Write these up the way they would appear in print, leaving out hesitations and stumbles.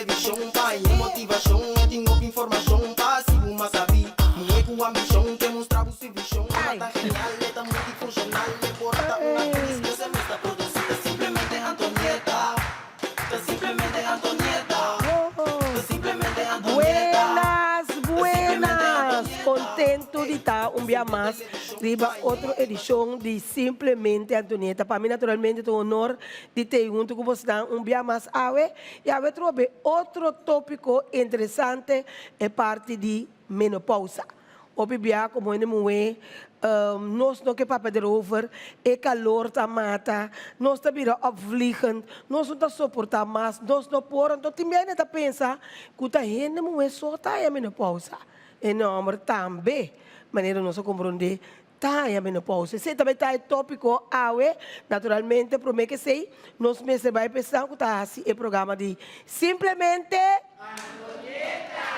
televishon Pa haña motivashon E tin hopi informashon Pa hasi bo mas sabí Muhé ku ambishon Ke mustra bo su vishon Ela ta genial E ta multifunshonal E por ta un aktris Ku se mes ta produsí Ta simplemente Antonieta Ta simplemente Antonieta Ta simplemente Antonieta Buenas, buenas! Contento di ta un bia mas riba otro edicion di Simplemente Antonieta. Pa mi naturalmente ta un honor di tei hunto cu bosnan un bia mas awe. Y awe trobe otro topico interesante, e parti di menopausa. Hopi bia como hende muhe nos no ke papia derover, e calor ta mata, nos ta bira opvliegend, nos no ta soporta mas, nos no por. Anto tin bia hende ta pensa cu ta hende muhe so ta haña menopausa. Hende homber tambe, manera nos a comprende, ta haña menopausa. Esei tambe ta e topico awe. Naturalmente prome ke esei nos mester bai pensa cu ta haci e programa di Simplemente Antonieta!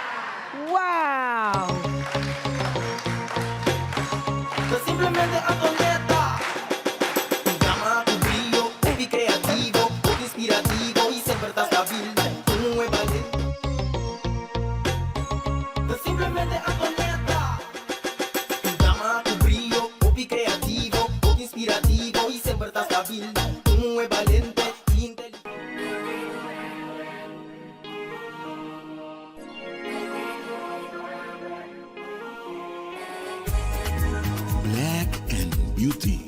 Wow! Ta simplemente Antonieta! Un drama cu brillo, hopi creativo, hopi inspirativo y semper ta stabil. Un muhe balente. Ta simplemente Antonieta! Un dama cu brillo, hopi creativo, hopi inspirativo y semper ta stabil. Un muhe balente y inteligente. Black and Beauty.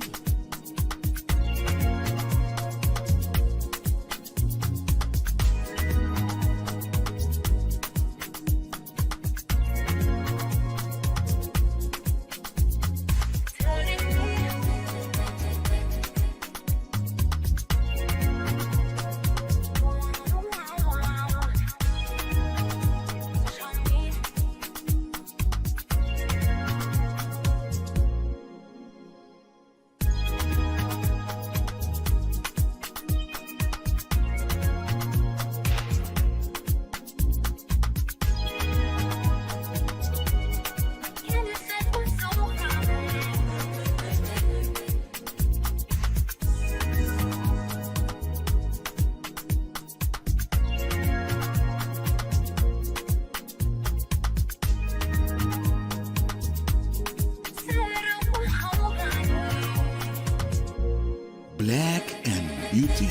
Black and Beauty.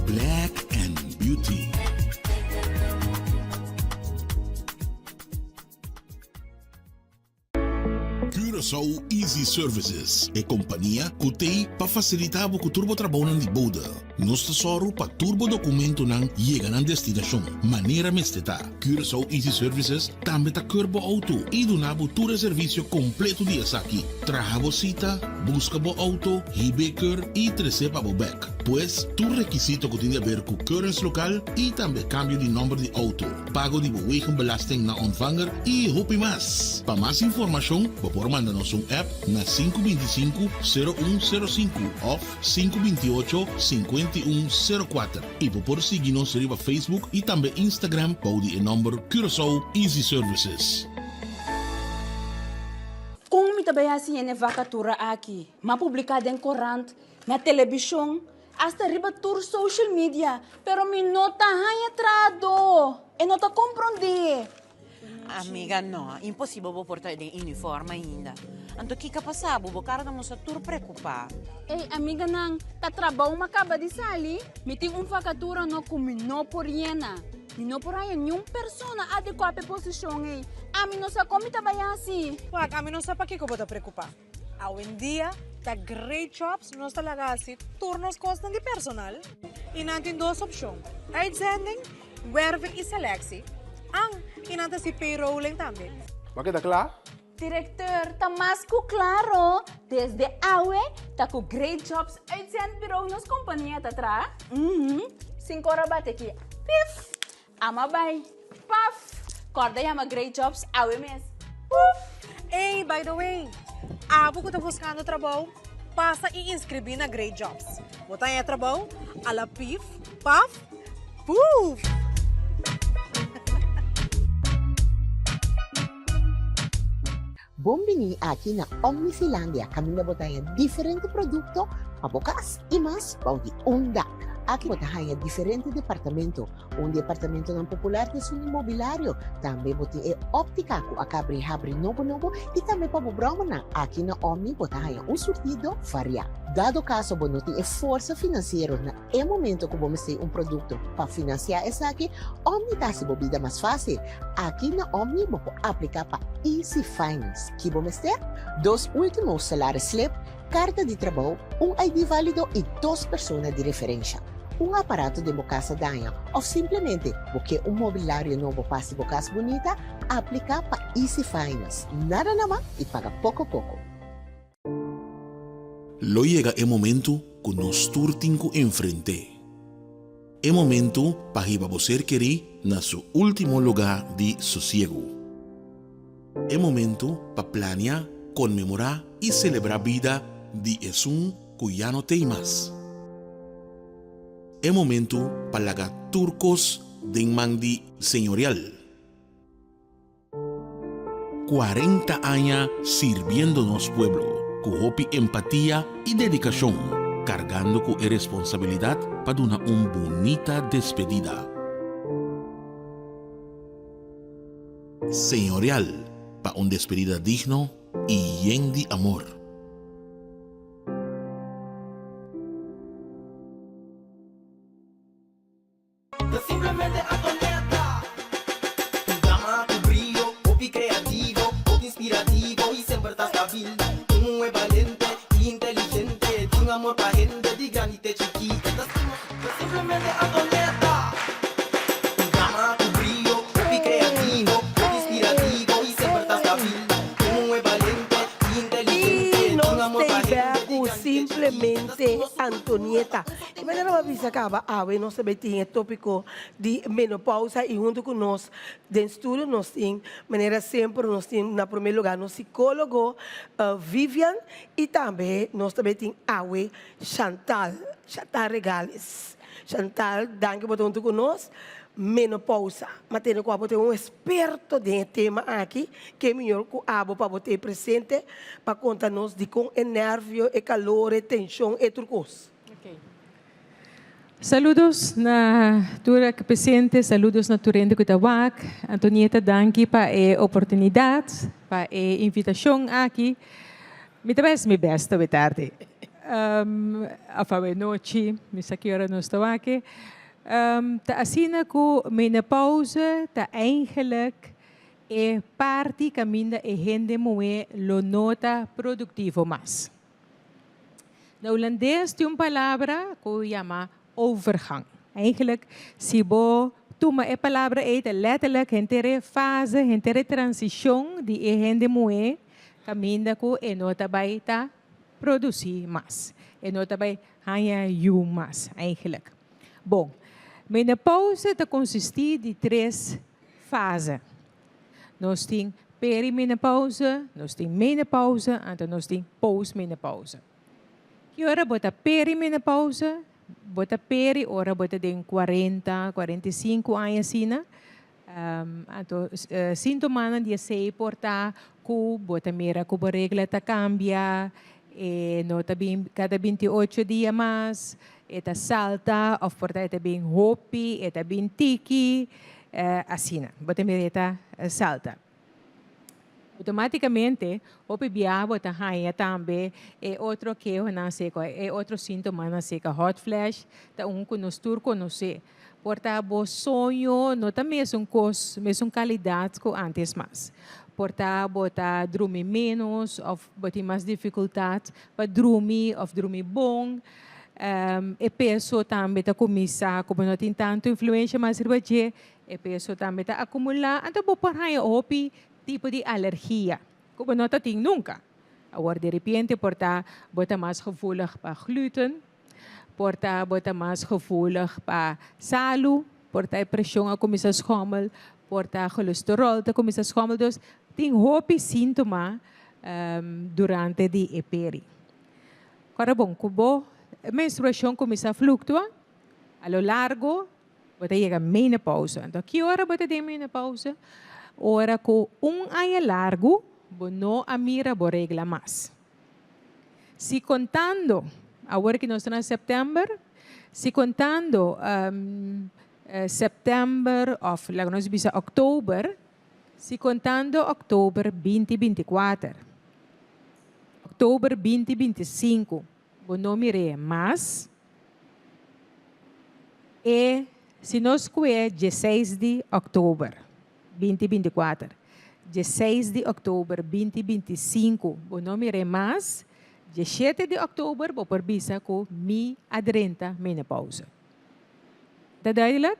Black and Beauty. Curaçao Easy Services, e kompania ku t'ei pa fasilitá bo ku tur bo trabounan di bode. Nos ta sòru pa tur bo dokumentonan yega nan destinashon manera mester ta. Curaçao Easy Services tambe ta keur bo outo i duna bo tur e servisio kompleto di esaki, traha bo sita, buska bo outo, hib'é keur i tres'é pa bo bèk. Pues, tur rekisito ku tin di aber ku keurens lokal i tambe kambio di nòmber di outo, pago di bo wegenbelasting na ontvanger i hopi mas. Pa mas informashon bo por manda nos un app na 525 0105 òf 528 5104. I bo por sigui nos riba Facebook i tambe Instagram bou di e nòmber Curaçao Easy Services. Kon mi ta bai hasi hende vakatura aki? M'a publiká den korant, na telebishon, asta riba tur social media, pero mi no ta haña trahadó. E no ta komprondé. Amiga, no, imposibel bo por ta den uniform ainda. Anto kiko a pasa bo? Bo kara ta mustra tur preokupá. Ey, amiganan, ta trabou m'a kaba di sali. Mi tin un vakatura no ku mi no por yena. Mi no por haña niun persona adekuá pa e posishon ey. Ami no sa kon mi ta bai hasi. Wak, ami no sa pakiko bo ta preokupá. Awendia ta Great Jobs nos ta laga hasi tur nos kosnan di personal i nan tin dos opshon, uitzending, werving i selectie. An, i nan ta hasi payrolling tambe. Bo a keda kla? Directeur, ta mas ku klaro, desde awe ta ku Great Jobs Uitzendbureau nos kompania ta traha. Uhum, sin kora bate aki, pif! Ama bai, paf! Kòrda yama Great Jobs awe mes, puf! Ey, by the way, abo ku ta buskando trabou? Pasa i inskribí na Great Jobs. Bo ta haña trabou a la pif, paf, puf! Bon bini aki na Omnifilandia kaminda bo ta haña diferente produkto pa bo kas i mas bou di un dak. Aki bo ta haña diferente departamento. Un di e apartamentonan popular ta esun di mobilario. Tambe bo tin e óptica ku a kabri habri nobo nobo i tambe pa bo bròmernan. Aki na Omni bo ta haña un surtido variá. Dado kaso bo no tin e forsa finansiero na e momento ku bo mester un produkto pa finansiá esaki, Omni ta hasi bo bida mas fásil. Aki na Omni bo por apliká pa Easy Finance. Ki bo mester? Dos último salaris slip, Karta di trabou, un ID válido i dos persona di referensha. Un aparato den bo kas a daña òf simplemente bo ke un mobilario nobo pa hasi bo kas bunita, apliká pa Easy Finance. Nada nama i paga poko poko. Lo yega e momentu ku nos tur tin ku enfrent'é. E momentu pa hiba bo ser kerí na su último lugá di sosiegu. E momento pa plania, konmemorá i selebrá bida di esun ku ya no t'ei mas. E momento pa laga tur kos den man di Señorial. 40 aña sirbiendo nos pueblo ku hopi empatia i dedikashon, kargando ku e responsabilidat pa duna un bunita despedida. Señorial pa un despedida digno y yen di amor. Ta simplemente Antonieta. Un dama cu brillo, hopi creativo, hopi inspirativo y semper ta stabil. Un muhe balente y inteligente, tin amor pa hende di grandi te chikí. E ta stima. Ta simplemente Antonieta. Un dama cu brillo, hopi creativo, hopi inspirativo y semper ta stabil. Un muhe balente y inteligente, Y tin nos amor pa t'ei hende bek di cu grandi te chikí. Ta simplemente stima su. Antonieta. E manera bo a bisa caba awe nos ta bay tin e topico di menopausa y hunto cu nos den studio nos tin manera semper nos tin na primer lugar nos psicologo Vivian y tambe nos ta bay tin awe Chantal, Chantal Regales. Chantal, danki bo ta huntu ku nos. Menopousa. Ma tene ku abo ta un eksperto den e tema aki, ke miyor ku abo pa bo ta ei presente pa konta nos dikon e nervio, e kalor, e tenshon, e tur kos. Saludos na tur aki presente, saludos na tur hende ku ta wak. Antonieta, danki pa e oportunidat, pa e invitashon aki. Mi ta bai hasi mi best awe tardi of awe nochi, mi sa ki ora nos ta wak. Ta asina ku menopausa ta eigenlijk e parti kaminda e hende muhé lo no ta produktivo mas. Na hulandes tin un palabra ku yama overgang. Eigenlijk si bo tuma e palabra ei ta letterlijk henter e fase, henter e transishon di e hende muhé Kaminda ku e no ta bai ta produsí mas. E no ta bai haña yu mas, eigenlijk. Bon, menopausa ta konsistí di tres fase. Nos tin perimenopausa, nos tin menopausa, anto nos tin postmenopausa. Ki ora bo ta perimenopausa? Bo ta peri ora bo ta den kuarenta, 45 aña asina. Anto síntomanan di esei por ta ku bo ta mira ku bo regla ta kambia, e no ta bin kada 28 dia mas, e ta salta òf por ta e ta bin hopi, e ta bin tiki, asina. Bo ta mira e ta salta. Outomátikamente hopi bia bo ta haña tambe e otro kehonan seko, e otro síntomanan seka. Hot flash ta un ku nos tur konosé. Por ta bo soño no ta mesun kos, mesun kalidat ku ántes mas. Por ta bo ta drumi ménos òf bo tin mas difikultat pa drumi òf drumi bon. E peso tambe ta kuminsá ku bo no tin tantu influensha mas riba dje, e peso tambe ta akumulá. Anto bo por haña hopi tipo di alergia ku bo no ta tin nunka. Awor diripiente por ta bo ta mas gevoelig pa gluten. Por ta bo ta mas gevoelig pa salu, por ta e preshon a kuminsá schommel, por ta cholesterol ta kuminsá schommel. Dus tin hopi síntoma durante di e peri. Kòrda bon ku bo menstruashon kuminsá fluktua a lo largo bo ta yega menopausa. Anto ki ora bo ta den menopausa? Ora ku un aña largu bo no a mira bo regla mas. Si kontando, awor ki nos ta na sèptèmber, si kontando sèptèmber òf laga nos bisa òktober, Si kontando òktober 2024, òktober 2025 bo no mir'é mas, e si nos kue dieseis di òktober 2024, dieseis di òktober 2025 bo no mir'é mas, dieshete di òktober bo por bisa ku mi a drenta menopausa. Ta duidelijk?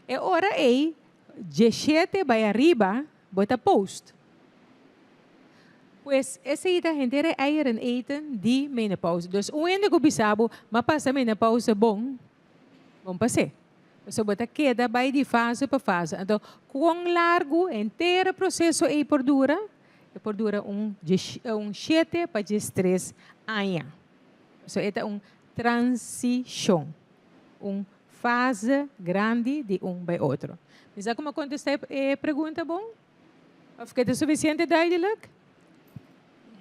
E ora ei 17 bai ariba bo ta post. Pues esei ta henter e eieren eten di menopausa. Dus un hende ku bisa bo, m'a pasa menopausa bon, bon pas'é. Pasobra bo ta keda bai di fase pa fase. Anto kon largu henter e proseso ei por dura? E por dura un un shete pa 13 aña. Pasobra e ta un transishon. Un fase grandi di un bai otro. Mi sa ku mi a kontestá e pregunta bon? Òf ke ta sufisiente duidelijk?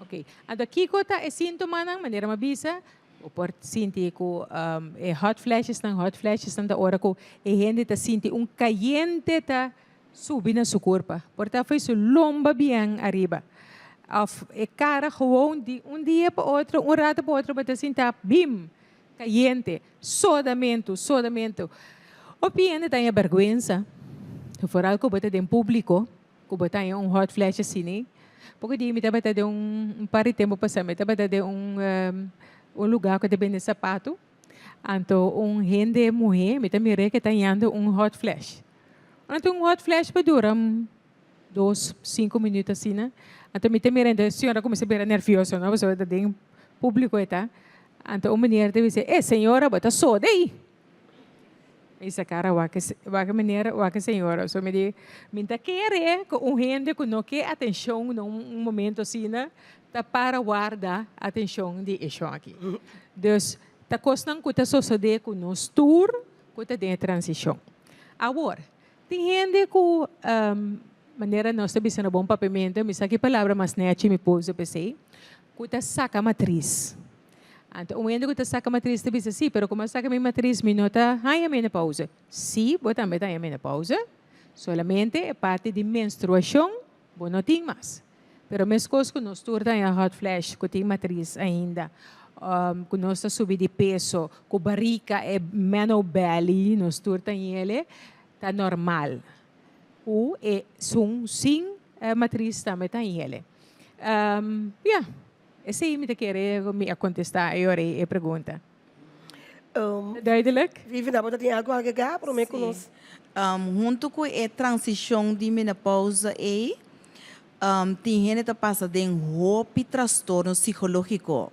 Oké. Anto kiko ta e síntomanan? Manera mi a bisa, bo por sinti ku e hot flashesnan, hot flashesnan ta ora ku e hende ta sinti un kayente ta subi na su kurpa. Por ta fo'i su lomba bien ariba. Òf e kara gewoon di un dia pa otro, un rato pa otro bo ta sinta bim! Kayente, sodamentu, sodamentu. Hopi hende ta haña bèrgwensa, foral ku bo ta den públiko, ku bo ta haña un hot flash asina. Poko dia mi tabata den un par di tempu pasá mi tabata den un un lugá ku ta bende sapatu, anto un hende muhé mi ta mir'é ke ta hañando un hot flash. Anto un hot flash por dura dos, sinku minüt asina. Anto mi ta mira anto e señora kuminsá bira nervioso, no, pasobra ta den públiko e ta. Anto un meneer ta bisa, E señora, bo ta soda ei. Mi sa kara wak e wak e meneer, wak e señora. So mi di, mi ta kere ku un hende ku no ke atenshon na un momento asina ta para warda atenshon di e shon aki. Dus ta kosnan ku ta sosodé ku nos tur ku ta den e transishon. Awor, tin hende ku manera nos ta bisa na bon papiamentu, mi sa ki palabra mas nechi mi por usa p'esei, ku ta saka matris. Anto un hende ku ta saka matris ta bisa, sí, pero komo a saka mi matris mi no ta haña menopausa. Sí, bo tambe ta haña menopausa, solamente e parti di menstruashon bo no tin mas. Pero meskos ku nos tur ta haña hot flash ku tin matris ainda, ku nos ta subi di peso, ku barika e meno belly nos tur ta hañ'ele, ta normal. Ku e sun sin matris tambe ta hañ'ele. Ya, esei mi ta kere ku mi a kontestá e ora ei e pregunta. Ta duidelijk? Vivian, abo ta tin algu agregá promé ku nos? Huntu ku e transishon di menopausa ei, tin hende ta pasa den hopi trastorno sikológiko.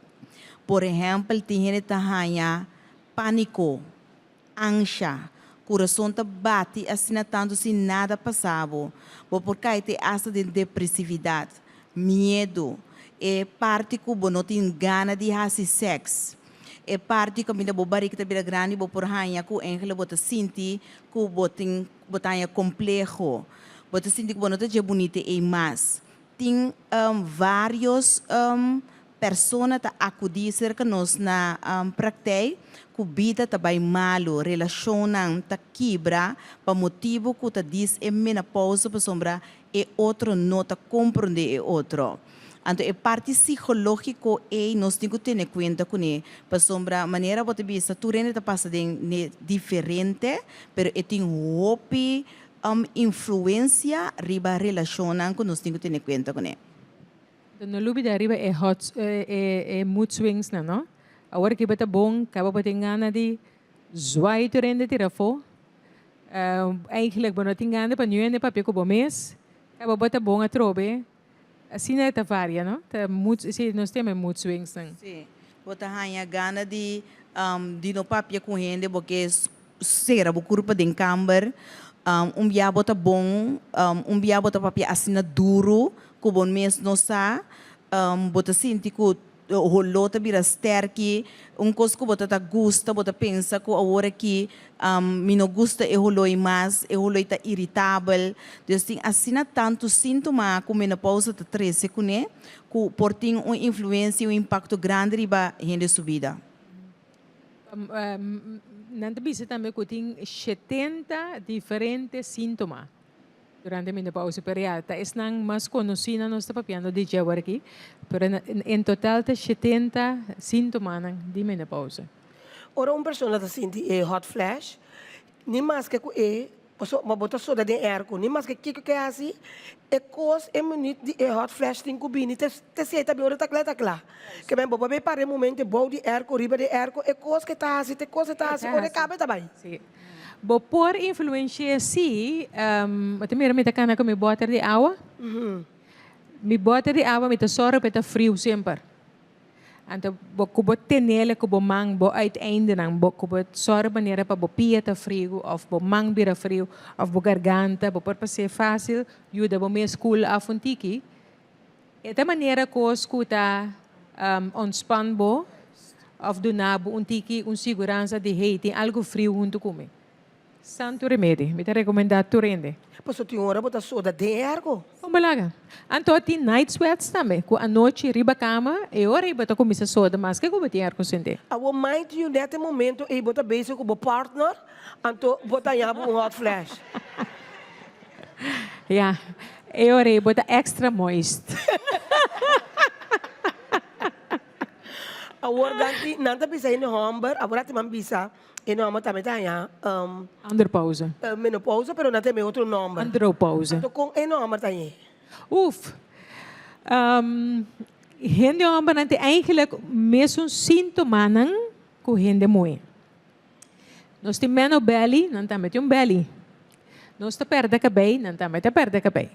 Por ehèmpel, tin hende ta haña pániko, Ansha, Kurason ta bati asina tantu sin nada pasa bo. Bo por kai te asta den depresividat, miedu, e parti ku bo no tin gana di hasi sèks, e parti kaminda bo barika ta bira grandi bo por haña ku enkele bo ta sinti ku bo tin bo ta haña kompleho, bo ta sinti ku bo no ta dje bunita ei mas. Tin vários persona ta akudí serka nos na praktijk ku bida ta bai malu, relashonnan ta kibra pa motibu ku ta dis e menopausa pasobra e otro no ta komprondé e otro. Anto e parti sikológiko ei nos tin ku tene kuenta kuné pasobra manera bo ta bisa tur hende ta pasa den diferente pero e tin hopi influensia riba relashonnan ku nos tin ku tene kuenta kuné. No lubida riba e hot e mood swings nan no. Awor ki bo ta bon kaba bo tin gana di zwaai tur hende tira afo. Eigenlijk bo no tin gana pa niun hende papia ku bo mes. Kaba bo ta bon atrobe. Asina e ta varia no. Ta mood si nos tin e mood swings nan. Si. Bo ta haña gana di di no papia ku hende bo ke sera bo kurpa den kamber. Un bia bo ta bon, un bia bo ta papia asina duru ku bo mes no sa. Bo ta sinti ku. holó ta bira sterki, un kos ku bo ta ta gusta, bo ta pensa ku awor aki mi no gusta e holó ei mas, e holó ei ta iritabel. Dus tin asina tantu síntoma ku menopousa ta trese kuné ku por tin un influensia i un impakto grandi riba hende su bida. Nan ta bisa tambe ku tin shetenta diferente síntoma durante menopausa, pero ya ta esnan mas konosí nan nos ta papiando di dje awor aki, pero en total ta shetenta síntomanan di menopausa. Ora un persona ta sinti e hot flash, ni maske ku e pasobra bo ta soda den airco, ni maske kiko ke hasi, e kos e minüt di e hot flash tin ku bini te te esei ta bin ora ta kla ta kla. Ke men bo por bay para e momento bou di airco riba di airco e kos ke ta hasi te kos ke ta hasi ora e kaba e ta bay. Sí. Bo por influenci'é sí, bo ta mira mi ta kana ku mi bòter di awa? Mi bòter di awa mi ta sòru pa e ta friu semper. Anto bo ku bo tenele ku bo man bo uiteindenan bo ku bo sòru manera pa bo pia ta friu òf bo man bira friu òf bo garganta bo por pas'é fásil yuda bo mes kul af un tiki. E ta manera kos ku ta ontspan bo òf duna bo un tiki un siguransa di hey tin algu friu huntu ku mi. Santu remedi, mi ta recomenda tur hende. Paso tin ora bo ta soda den ergo. Kon bo laga? Anto tin night sweats tambe, ku anochi riba kama e ora ei bo ta kuminsa soda maske ku bo tin ergo sende. Awor mind you net e momento ei bo ta bezig ku bo partner, anto bo ta haña bo un hot flash. Ya, e ora ei bo ta extra moist. Awor dan nan ta bisa hende homber, awor a tin man bisa. E nòmber tambe ta haña. Andropauze. Menopauze, pero nan ta heme otro nòmber. Andropauze. Anto kon e nòmber ta hañ'é? Uf. Hende hòmbernan tin eigenlijk mesun síntomanan ku hende muhé. Nos tin meno belly, nan tambe tin un belly. Nos ta pèrdè kabei, nan tambe ta pèrdè kabei.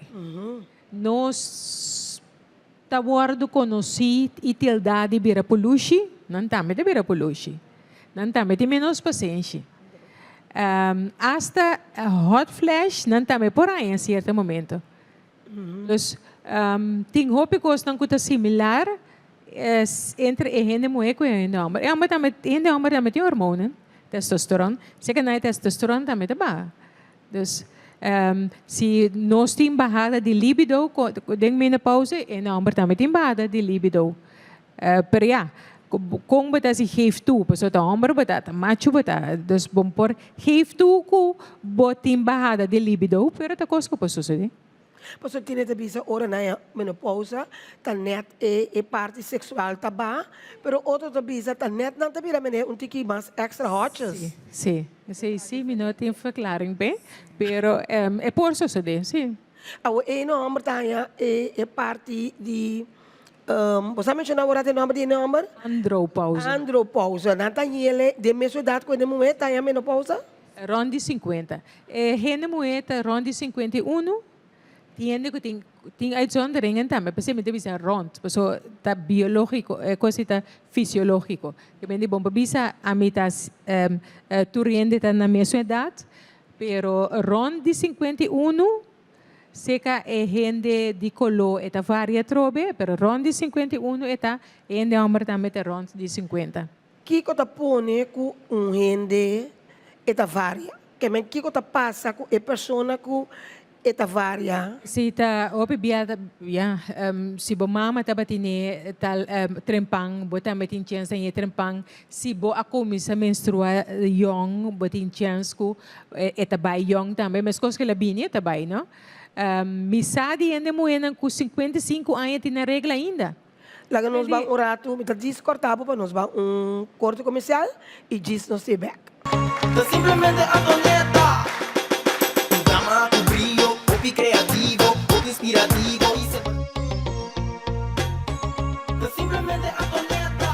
Nos ta wòrdu konosí i tildá di bira pulushi, nan tambe ta bira pulushi. Nan tambe tin ménos pasenshi. Asta hot flash nan tambe por haña sierto momento. Dus tin hopi kosnan ku ta similar entre e hende muhé ku e hende hòmber. E hòmber tambe, hende hòmber tambe tin hormonen, testosteron. Seke nan e testosteron tambe ta baha. Dus, si nos tin bahada di libido den menopauze, e homber tambe tin bahada di libido. Pero ya, kon bo ta si geef toe? Pasobra ta homber bo ta, ta machu bo ta. Dus bo por geef toe ku bo tin bahada di libido, pero ta kos ku por sosodé. Pasobra tine ta bisa ora nan e menopausa ta net e e parti seksual ta baha, pero otro ta bisa ta net nan ta bira mene un tiki mas extra hotjes. Sí, sí. Esei sí mi no tin verklaring p'e, pero e por sosodé, sí. Awor e nomber ta haña e e parti di, bo sa menshoná awor e nomber di e nomber? Andropausa. Andropausa. Nan ta hañ'el den mesun edat ku hende muhé ta haña menopausa? Rond di sinkuenta. E hende muhé ta rond di 51, tin hende ku tin tin uitzonderingen tambe, p'esei mi ta bisa rond, pasobra ta biológiko, e kos ei ta fisiológiko. Ke men di bon pa bisa ami ta tur hende ta na mesun edat, pero rond di 51 seka e hende di koló e ta varia atrobe, pero rond di 51 e ta, e hende hòmber tambe ta rond di sinkuenta. Kiko ta pone ku un hende e ta varia? Ke men kiko ta pasa ku e persona ku e ta varia? Si ta hopi bia ta ya si bo mama tabatine tal trempan bo tambe tin chens den e trempan. Si bo a kuminsa menstrua yong bo tin chens ku e ta bai yong tambe meskos ku el a bini e ta bai no. Mi sa di hende muhénan ku 55 aña tin nan regla ainda. Laga nos ban un ratu, mi ta djis kòrta bo pa nos ban un korte komersial i djis nos stay back. Ta simplemente Antonieta. Un dama ku brio, hopi kreativo, hopi inspirativo i semper. Ta simplemente Antonieta.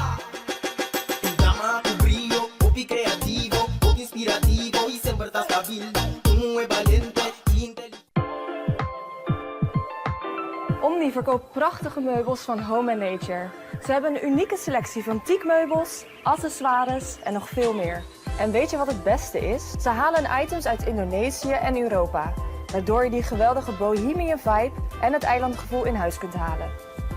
Un dama ku brio, hopi kreativo, hopi inspirativo i semper ta stabil. Un muhé balente i inteligente. Omni verkoopt prachtige meubels van Home and Nature. Ze hebben een unieke selectie van teakmeubels, accessoires en nog veel meer. En weet je wat het beste is? Ze halen items uit Indonesië en Europa, waardoor je die geweldige bohemian vibe en het eilandgevoel in huis kunt halen.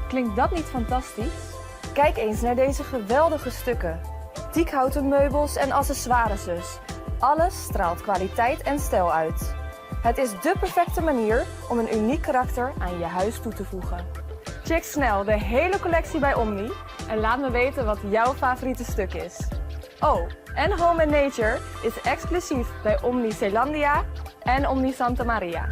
Klinkt dat niet fantastisch? Kijk eens naar deze geweldige stukken. Teakhouten meubels en accessoires dus. Alles straalt kwaliteit en stijl uit. Het is dé perfecte manier om een uniek karakter aan je huis toe te voegen. Check snel de hele collectie bij Omni en laat me weten wat jouw favoriete stuk is. Oh, en Home Nature is exclusief bij Omni Zeelandia en Omni Santa Maria.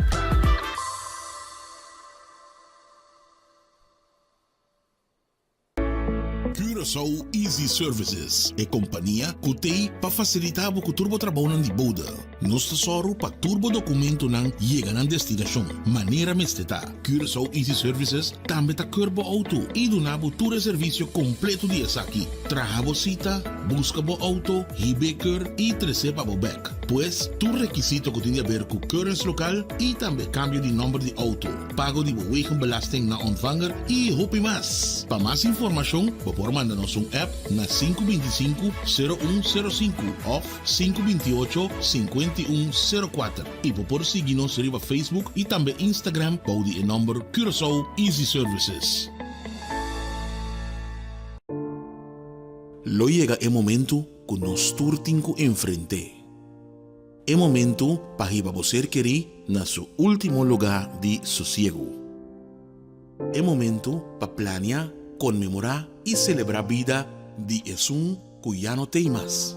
Curaçao Easy Services, e kompania ku t'ei pa fasilitá bo ku tur bo trabounan di bode. Nos ta sòru pa tur bo dokumentonan yega nan destinashon manera mester ta. Curaçao Easy Services tambe ta keur bo outo i duna bo tur e servisio kompleto di esaki, traha bo sita, buska bo outo, hib'é keur i tres'é pa bo bèk. Pues, tur rekisito ku tin di aber ku keuringslokaal i tambe kambio di nòmber di outo, pago di bo wegenbelasting na ontvanger i hopi mas. Pa mas informashon bo por manda nos un app na 525 0105 òf 528 5104 i bo por sigui nos riba Facebook i tambe Instagram bou di e nòmber Curaçao Easy Services. Lo yega e momentu ku nos tur tin ku enfrent'é. E momentu pa hiba bo ser kerí na su último lugá di sosiegu. E momentu pa plania, konmemorá i selebrá bida di esun ku ya no t'ei mas.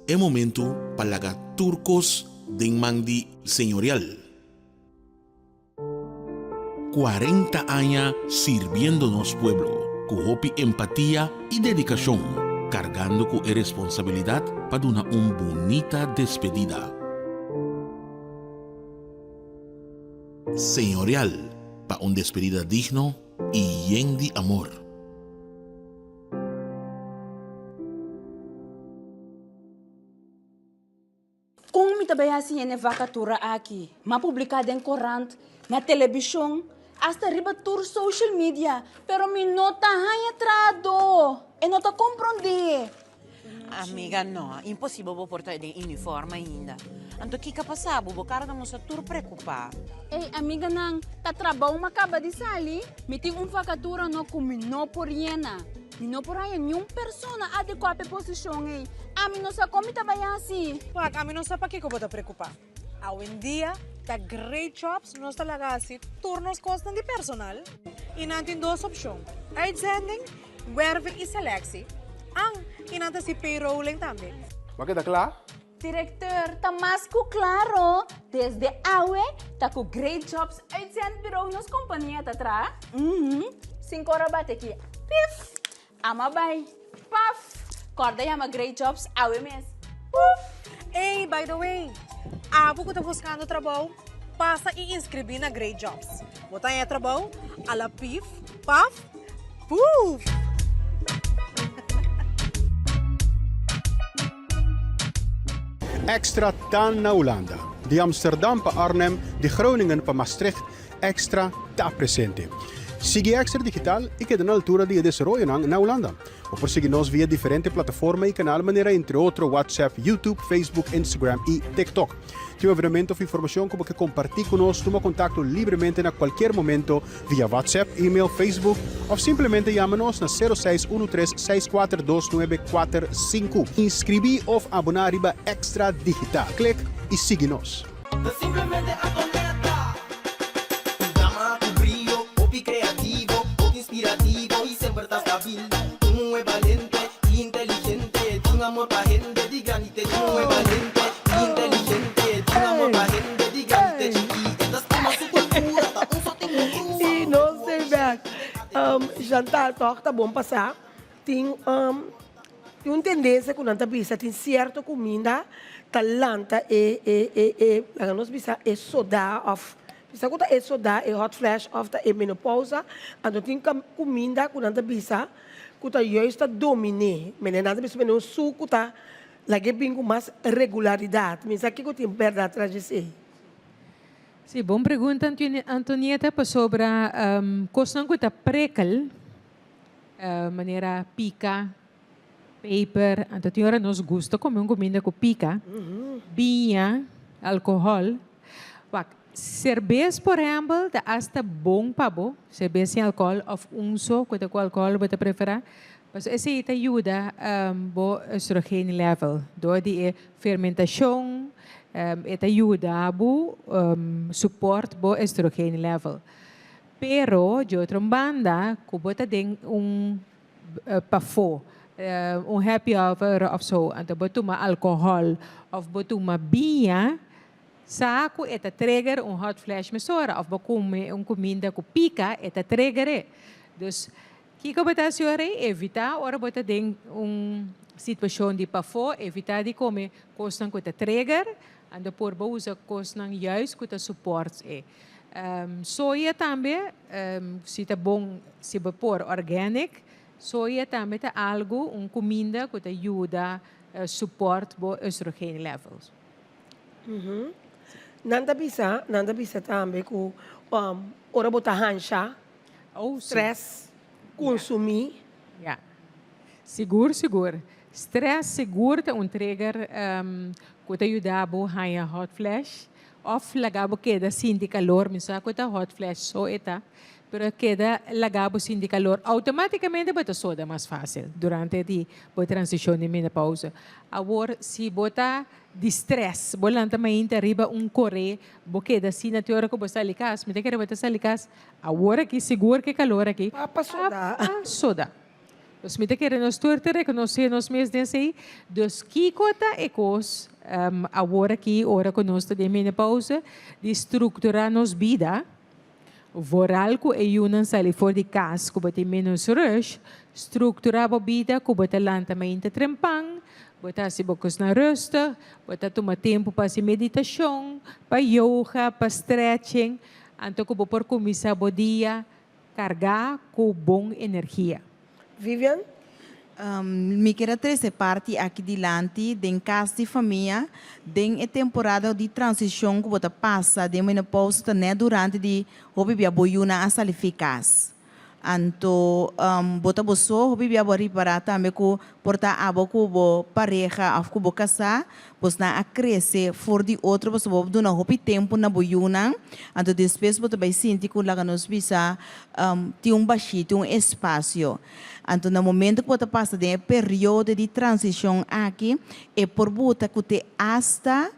E momentu pa laga tur kos den man di Señorial. 40 aña sirbiendo nos pueblo ku hopi empatia i dedikashon, kargando ku e responsabilidat pa duna un bunita despedida. Señorial pa un despedida digno i yen di amor. Kon mi ta bai hasi hende vakatura aki? M'a publiká den korant, na telebishon, asta riba tur social media, pero mi no ta haña trahadó. E no ta komprondé. Amiga, no, imposibel bo por ta den uniform ainda. Anto kiko a pasa bo? Bo kara ta mustra tur preokupá. Ey, amiganan, ta trabou m'a kaba di sali. Mi tin un vakatura no ku mi no por yena. Mi no por haña niun persona adekuá pa e posishon ei. Ami no sa kon mi ta bai hasi. Wak, ami no sa pakiko bo ta preokupá. Awendia ta Great Jobs nos ta laga hasi tur nos kosnan di personal i nan tin dos opshon, uitzending, werving i selectie, an i nan ta hasi payrolling tambe. Bo a keda kla? Directeur, ta mas cu claro, desde awe ta cu Great Jobs Uitzendbureau nos compania ta traha. Uhum, cinco ora bate aki, pif! Ama bay, paf! Corda yama Great Jobs awe mes, puf! Ey, by the way, abo cu ta buscando trabou, pasa y inscribi na Great Jobs. Bo ta haña trabou a la pif, paf, puf! Extra ta na Hulanda. Di Amsterdam pa Arnhem, di Groningen pa Maastricht, Extra ta presente. Sigui Extra Digital i keda na altura di e desaroyonan na Hulanda. Bo por sigui nos via diferente plataforma i kanal manera entre otro WhatsApp, YouTube, Facebook, Instagram i TikTok. Tin un evenemento of informashon ku bo ke kompartí ku nos, tuma kontakto libremente na kualkier momento via WhatsApp, email, Facebook of simplemente yama nos na 0613 642945. Inskribí of aboná riba Extra Digital. Klik i sigui nos. Ta simplemente Antonetta. Un dama ku brio, hopi kreativo, hopi inspirativo i semper ta stabil. Un muhé balente i inteligente, tin amor pa hende di grandi te chikí. Un muhé balente i inteligente, tin amor pa hende di grandi te chikí. E ta stima su kultura, ta un sotin ku krua. I nos stay back. Chantal, tòg ta bon pasá. Tin Tin un tendensia ku nan ta bisa tin sierto kuminda ta lanta e e e e laga nos bisa e sodá òf bisa ku ta e sodá e hot flash òf ta e menopousa anto tin kuminda ku nan ta bisa ku ta juist ta dominé mene nan ta bisa mene un suku ta lag'é bin ku mas regularidat mi sa kiko tin bèrdat tras di esei. Sí, bon pregunta Antonieta pasobra kosnan ku ta prekel Manera pica, peper, anto tin ora nos gusta come un cuminda cu pica, biña, alcohol. Wak. Serbes por ehèmpel ta asta bon pa bo, serbes sin alkòl òf un so ku ta ku alkòl bo ta preferá, pasobra esei ta yuda bo oestrogeen level. Dor di e fermentashon e ta yuda bo support bo oestrogeen level. Pero di otro banda ku bo ta den un pafó, un happy hour òf so, anto bo tuma alkohòl òf bo tuma biña, Sa ku e ta trigger un hot flash mesora of bo kume un kuminda ku pika e ta trigger e. Dus kiko bo ta hasi ora ei? Evita ora bo ta den un situashon di pafó, evita di kome kosnan ku ta trigger, anto por bo usa kosnan juist ku ta support e. Soya tambe si ta bon si bo por organic, soya tambe ta algu un kuminda ku ta yuda support bo oestrogeen levels. Nan ta bisa, nan ta bisa tambe ku ora bo ta hansha, stress, kunsumí. Ya. Sigur, sigur. Stress sigur ta un trigger ku ta yuda bo haña hot flash òf laga bo keda sinti kalor. Mi sa ku ta hot flash so e ta, pero keda laga bo sinti kalor. Outomátikamente bo ta soda mas fásil durante di bo transishon di menopausa. Awor si bo ta Di stress. Bo lanta mainta riba un koré, bo keda asina te ora ku bo sali kas. Mi ta kere bo ta sali kas awor aki, sigur ku e kalor aki. Papa soda. Papa soda. Dus mi ta kere nos tur ta rekonosé nos mes den esei. Dus kiko ta e kos awor aki ora ku nos ta den menopausa di strukturá nos bida? Vooral ku e yunan sali for di kas ku bo tin ménos rush, strukturá bo bida ku bo ta lanta mainta trempan, bo ta hasi bo kosnan rustig, bo ta tuma tempu pa hasi meditashon, pa yoga, pa stretching, anto ku bo por kuminsá bo dia kargá ku bon energia. Vivian? Mi kier a trese parti aki dilanti den kas di famia den e temporada di transishon ku bo ta pasa den menopousa ta nèt durante di hopi bia bo yunan a sali fi kas. Anto bo ta bo so hopi bia bo a ripará tambe ku por ta abo ku bo pareha òf ku bo kasá bosnan a krese for di otro pasobra bo duna hopi tempu na bo yunan anto despues bo ta bai sinti ku laga nos bisa tin un bashí, tin un espasio. Anto na momento ku bo ta pasa den e periodo di transishon aki, e por buta ku te asta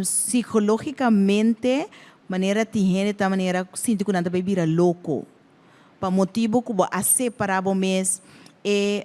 sikológikamente manera tin hende ta manera sinti ku nan ta bai bira loko. Pa motibu ku bo a separá bo mes, e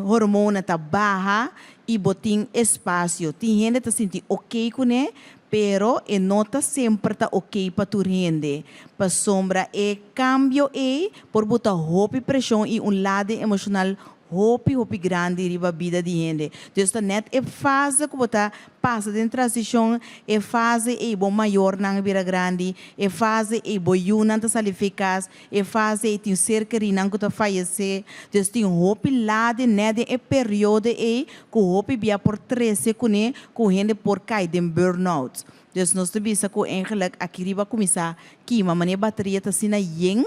hormona ta baha i bo tin espasio. Tin hende ta sinti okey kuné, pero e no ta semper ta okey pa tur hende, pasobra e kambio ei por buta hopi preshon i un lading emoshonal hopi hopi grandi riba bida di hende. Dus ta nèt e fase ku bo ta pasa den transishon, e fase ei bo mayornan a bira grandi, e fase ei bo yunan ta sali fi kas, E fase ei tin ser kerinan ku ta fayesé, dus tin hopi lade nèt den e periodo ei ku hopi bia por trese kuné ku hende por kai den burnout. Dus nos ta bisa ku eigenlik aki riba a kuminsá kima, manera e bateria ta asina yen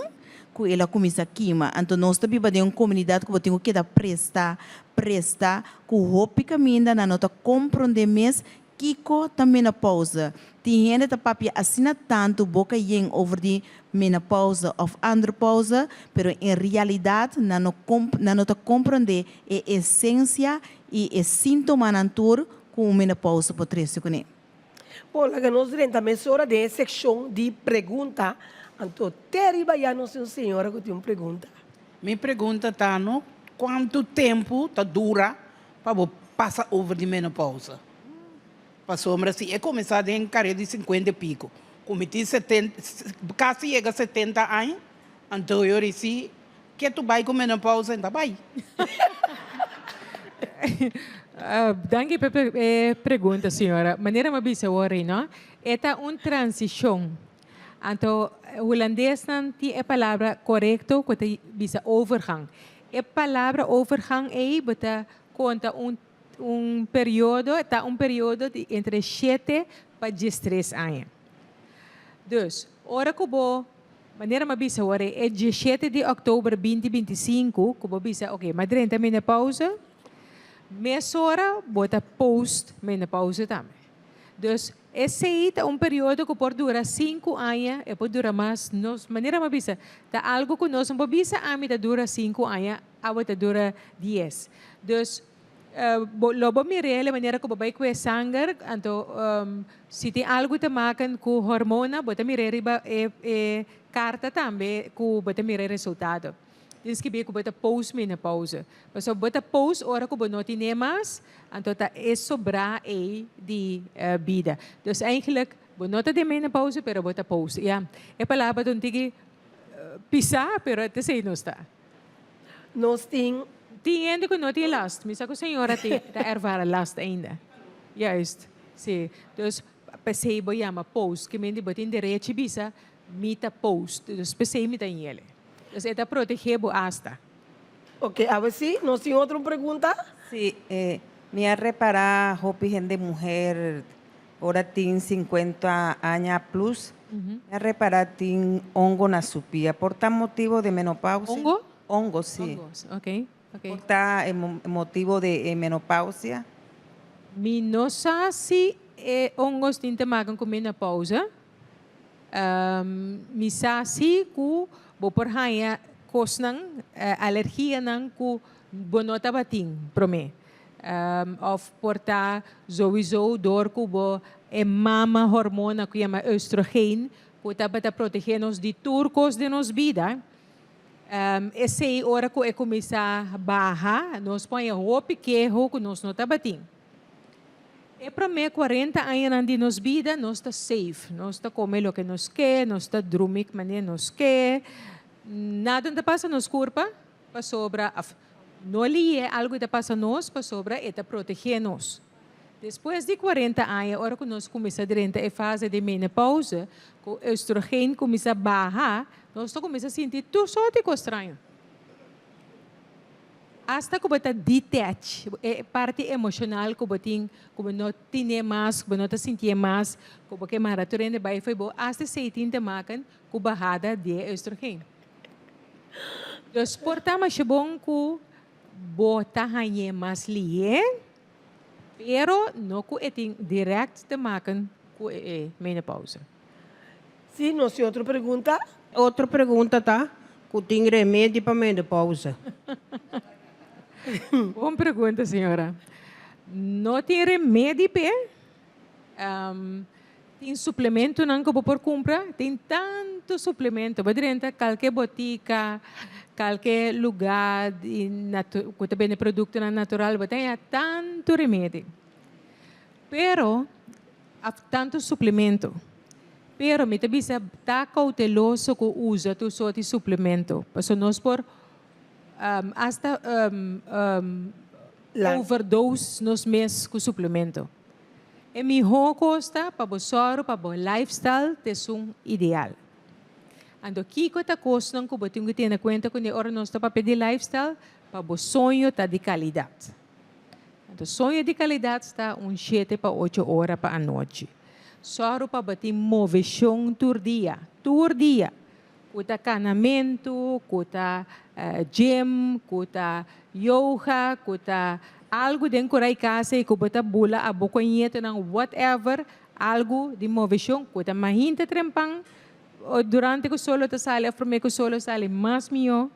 ku el a kuminsá kima. Anto nos ta biba den un komunidat ku bo tin ku keda presta, presta ku hopi kaminda nan no ta komprondé mes Kiko ta menopausa? Tin hende ta papia asina tantu boka yen over di menopausa of andropausa, pero en realidat nan no nan no ta komprondé e esensia i e síntomanan tur ku un menopausa por trese kuné. Bon, laga nos drenta mesora den e sekshon di pregunta. Anto te riba ya nos tin un señora ku tin un pregunta. Mi pregunta ta no, kuantu tempu ta dura Pa bo pasa over di menopausa. Pasobra si e kuminsá den kare di sinkuenta i piko, ku mi tin setenta, kasi yega setenta aña, anto yo risi ke tu bai ku menopausa, e ta bai. Danki pa e pregunta, señora. Manera mi a bisa awor ei, no? E ta un transishon. Anto hulandesnan tin e palabra korekto ku ta bisa overgang. E palabra overgang ei bo ta konta un un periodo, ta un periodo di entre shete pa diestres aña. Dus, ora ku bo, manera mi a bisa awor ei, e diesshete di òktober binti 25 ku bo bisa oke, mi a drenta menopausa, mesora bo ta post menopausa tambe. Dus. Esei ta un periodo ku por dura sinku aña, e por dura mas, nos manera mi a bisa, ta algu ku nos no por bisa ami ta dura sinku aña, awe ta dura dies. Dus bo lo bo mir'é e manera ku bo bai kue sanger, anto si tin algu te maken ku hormona bo ta mir'é riba e e karta tambe ku bo ta mira e resultado. Tin skibí ku bo ta postmenopauze. Pasobra bo ta post ora ku bo no tine mas, anto ta e sobrá ei di bida. Dus eigenlijk bo no ta den menopauze pero bo ta post. Ya, e palabra ta un tiki pisá pero ta esei nos ta. Nos tin. Tin hende ku no tin last. Mi sa ku señora tin ta ervara last ainda. Juist, si. Dus p'esei bo yama post, ke mende bo tin derechi bisa Mi ta post, dus p'esei mi ta yele. Dus e ta protegé bo asta. Ok, awe sí, nos tin otro pregunta? Sí, mi a repará hopi hende muher ora tin sinkuenta aña plus, mi a repará tin hongo na su pia. Por ta motibo di menopausia? Hongo? Hongo, sí. Hongos, ok, ok. Por ta e motibo di e menopausia? Mi no sa si e hongos tin te maken ku menopausia. Mi sa si ku bo por haña kosnan, alergianan ku bo no tabatin promé. Òf por ta souiso dor ku bo e mama hormona ku yama oestrogeen ku tabata protegé nos di tur kos den nos bida. Esei ora ku e kuminsá baha nos por haña hopi keho ku nos no tabatin. E promé kuarenta añanan di nos bida nos ta safe, nos ta kome loke nos ke, nos ta drumi manera nos ke, nada no ta pasa nos kurpa pasobra òf no lié algu ta pasa nos pasobra e ta protegé nos. Despues di kuarenta aña ora ku nos kuminsá drenta e fase di menopauze ku oestrogeen kuminsá baha nos ta kuminsá sinti tur sorti kos straño. Asta ku bo ta detach, e parti emoshonal ku bo tin, ku bo no tine mas, ku bo no ta sintié mas, ku bo ke mara tur hende bai fo'i bo, asta esei tin te maken ku bahada di e oestrogeen. Dus por ta masha bon ku bo ta hañ'é mas lihé, pero no ku e tin dirèkt te maken ku e menopausa. Sí, nos tin otro pregunta? Otro pregunta ta, cu tin remedi pa menopausa? Bon pregunta, señora. No tin remedi p'e. Tin suplementonan cu bo por cumpra. Tin tanto suplemento. Bo drenta calke botica, calke lugar di cu ta bende productonan natural, bo ta haya tanto remedi. Pero. Af tantu suplemento. Pero mi ta bisa ta kouteloso ku usa tur sort di suplemento. Pasobra nos por asta overdose nos mes ku suplemento. E mihó kos ta pa bo sòru pa bo lifestyle ta esun ideal. Anto kiko ta kosnan ku bo tin ku tene kuenta kuné ora nos ta papia di lifestyle? Pa bo soño ta di kalidat. Anto soño di kalidat sta un shete pa ocho ora pa anochi. Sòru pa bo tin moveshon tur dia, tur dia. Ku ta kanamentu, ku ta gym, ku ta yoga, ku ta algu den kurai kasa i ku bo ta bula abo ku e ñetonan, whatever, algu di moveshon ku ta mahinta trempan durante ku solo ta sali òf promé ku solo sali mas mihó.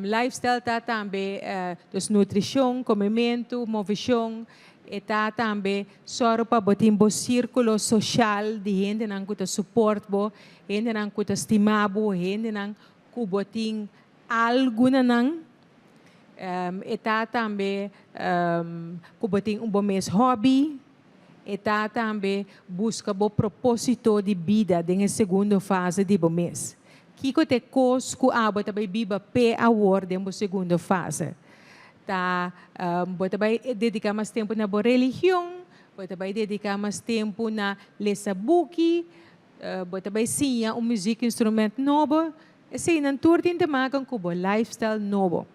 Lifestyle ta tambe dus nutrishon, komementu, moveshon. E ta tambe sòru pa bo tin bo sírkulo soshal di hendenan ku ta suport bo, hendenan ku ta stima bo, hendenan ku bo tin algu na nan. E ta tambe ku bo tin un bo mes hòbi. E ta tambe buska bo propósito di bida den e segundo fase di bo mes. Kiko ta e kos ku abo ta bai biba p'e awor den bo segundo fase? Ta bo ta bai dediká mas tempu na bo religion? Bo ta bai dediká mas tempu na lesa buki? Bo ta bai siña un muzik instrument nobo? Eseinan tur tin te maken ku bo lifestyle nobo.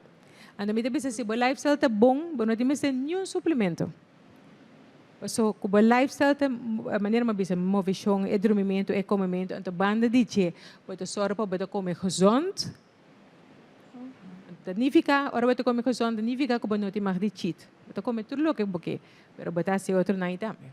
Anto mi ta bisa si bo lifestyle ta bon, bo no tin mester niun suplemento. Paso ku bo lifestyle ta manera mi a bisa moveshon, e drumimentu, e komementu, anto banda di dje bo ta sòru pa bo ta kome gezond. Ta nifiká ora bo ta kome gezond ta nifiká ku bo no tin mag di cheat. Bo ta kome tur loke bo ke, pero bo ta hasi otronan ei tambe.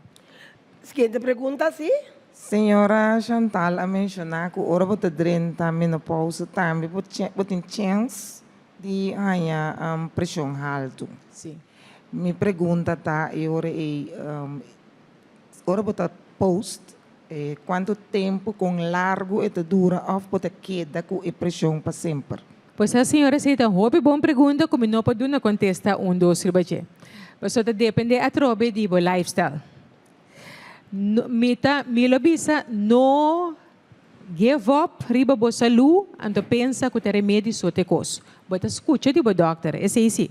Siguiente pregunta, si. Señora Chantal a menciona cu ora bo ta drenta menopausa tambe bo bo tin chens di haña presion halto. Si. Mi pregunta ta e ora ey ora bo ta post cuanto tempo con largo e ta dura of bo ta keda cu e presion pa semper? Pues a señora esey ta un hopi bon pregunta cu mi no por duna contesta un dos riba dje. Pasobra ta depende atrobe di bo lifestyle. Mi ta mi lo bisa no give up riba bo salú anto pensa ku ta remedi so te kos. Bo ta skucha di bo dòkter, esei si.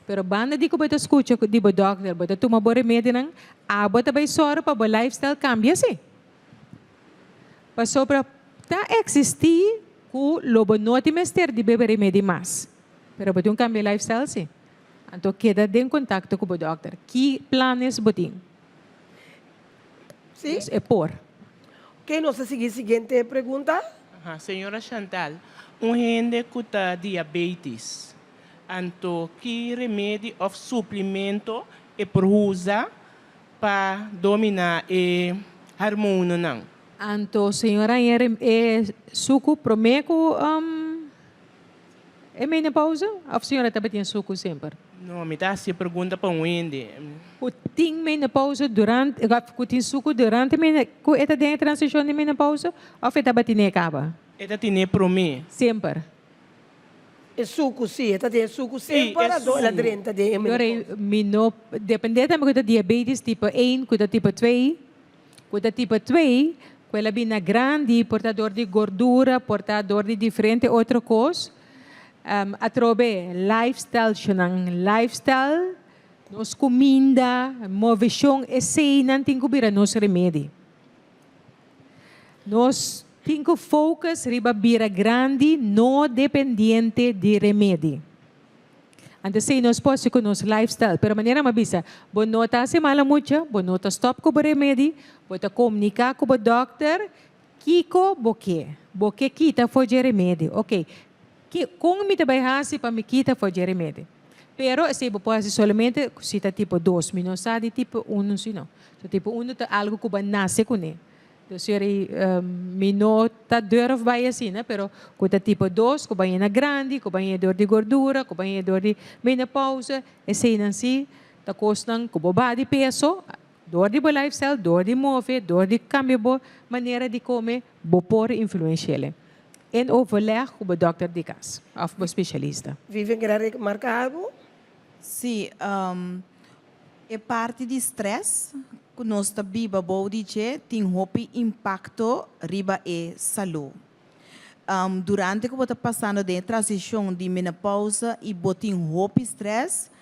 Pero banda di ku bo ta skucha di bo dòkter, bo ta tuma bo remedinan, abo ta bai sòru pa bo lifestyle kambia si. Pasobra ta eksistí ku lo bo no tin mester di bebe remedi mas, pero bo tin un kambia lifestyle si. Anto keda den kontakto ku bo dòkter. Ki planes bo tin? Sí. Dus e por. Oké, nos ta sigui siguiente pregunta. Aha, señora Chantal, un hende ku ta diabetes, anto ki remedi òf suplimento e por usa pa dominá e harmononan? Anto señora e suku promé ku E menopausa? Of señora tabatin suku semper? No, mi ta haci e pregunta pa un hende. Cu tin menopausa durante, of cu tin suku durante mene, cu e ta den e transicion di menopausa of e tabatin'e caba? E ta tin'e prome. Semper. E suku, si, e ta tin e suku semper, anto el a drenta den e menopausa. Mi no, depende tambe cu ta diabetes tipo een, cu ta tipo twee. Ku ta tipo twee, ku el a bini na grandi, por ta dor di gordura, por ta dor di diferente otro kos. Atrobe lifestyle-shonnan, lifestyle, nos kuminda, moveshon, eseinan tin ku bira nos remedi. Nos tin ku focus riba bira grandi, no dependiente di remedi. Anto esei nos por hasi ku nos lifestyle. Pero manera mi a bisa, bo no ta hasi mala mucha, bo no ta stòp ku bo remedi, bo ta komuniká ku bo dòkter kiko bo ke. Bo ke kita for dje remedi. Oke, ki kon mi ta bai hasi pa mi kita for dje remedi? Pero esei bo por hasi solamente si ta tipo dos. Mi no sa di tipo unu si no. So tipo unu ta algu ku bo a nase kuné. Dus yori mi no ta durf bai asina, pero ku ta tipo dos, ku baña grandi, ku baña dor di gordura, ku baña dor di menopausa, eseinan si ta kosnan ku bo baha di peso, dor di bo lifestyle, dor di move, dor di kambia bo manera di kome, bo por influensh'el. En overleg ku bo dòkter di kas òf bo spesialista. Vivian keda remarka algu? Sí, e parti di stress ku nos ta biba bou di dje tin hopi impakto riba e salú. Durante ku bo ta pasando den e transishon di menopausa i bo tin hopi stress,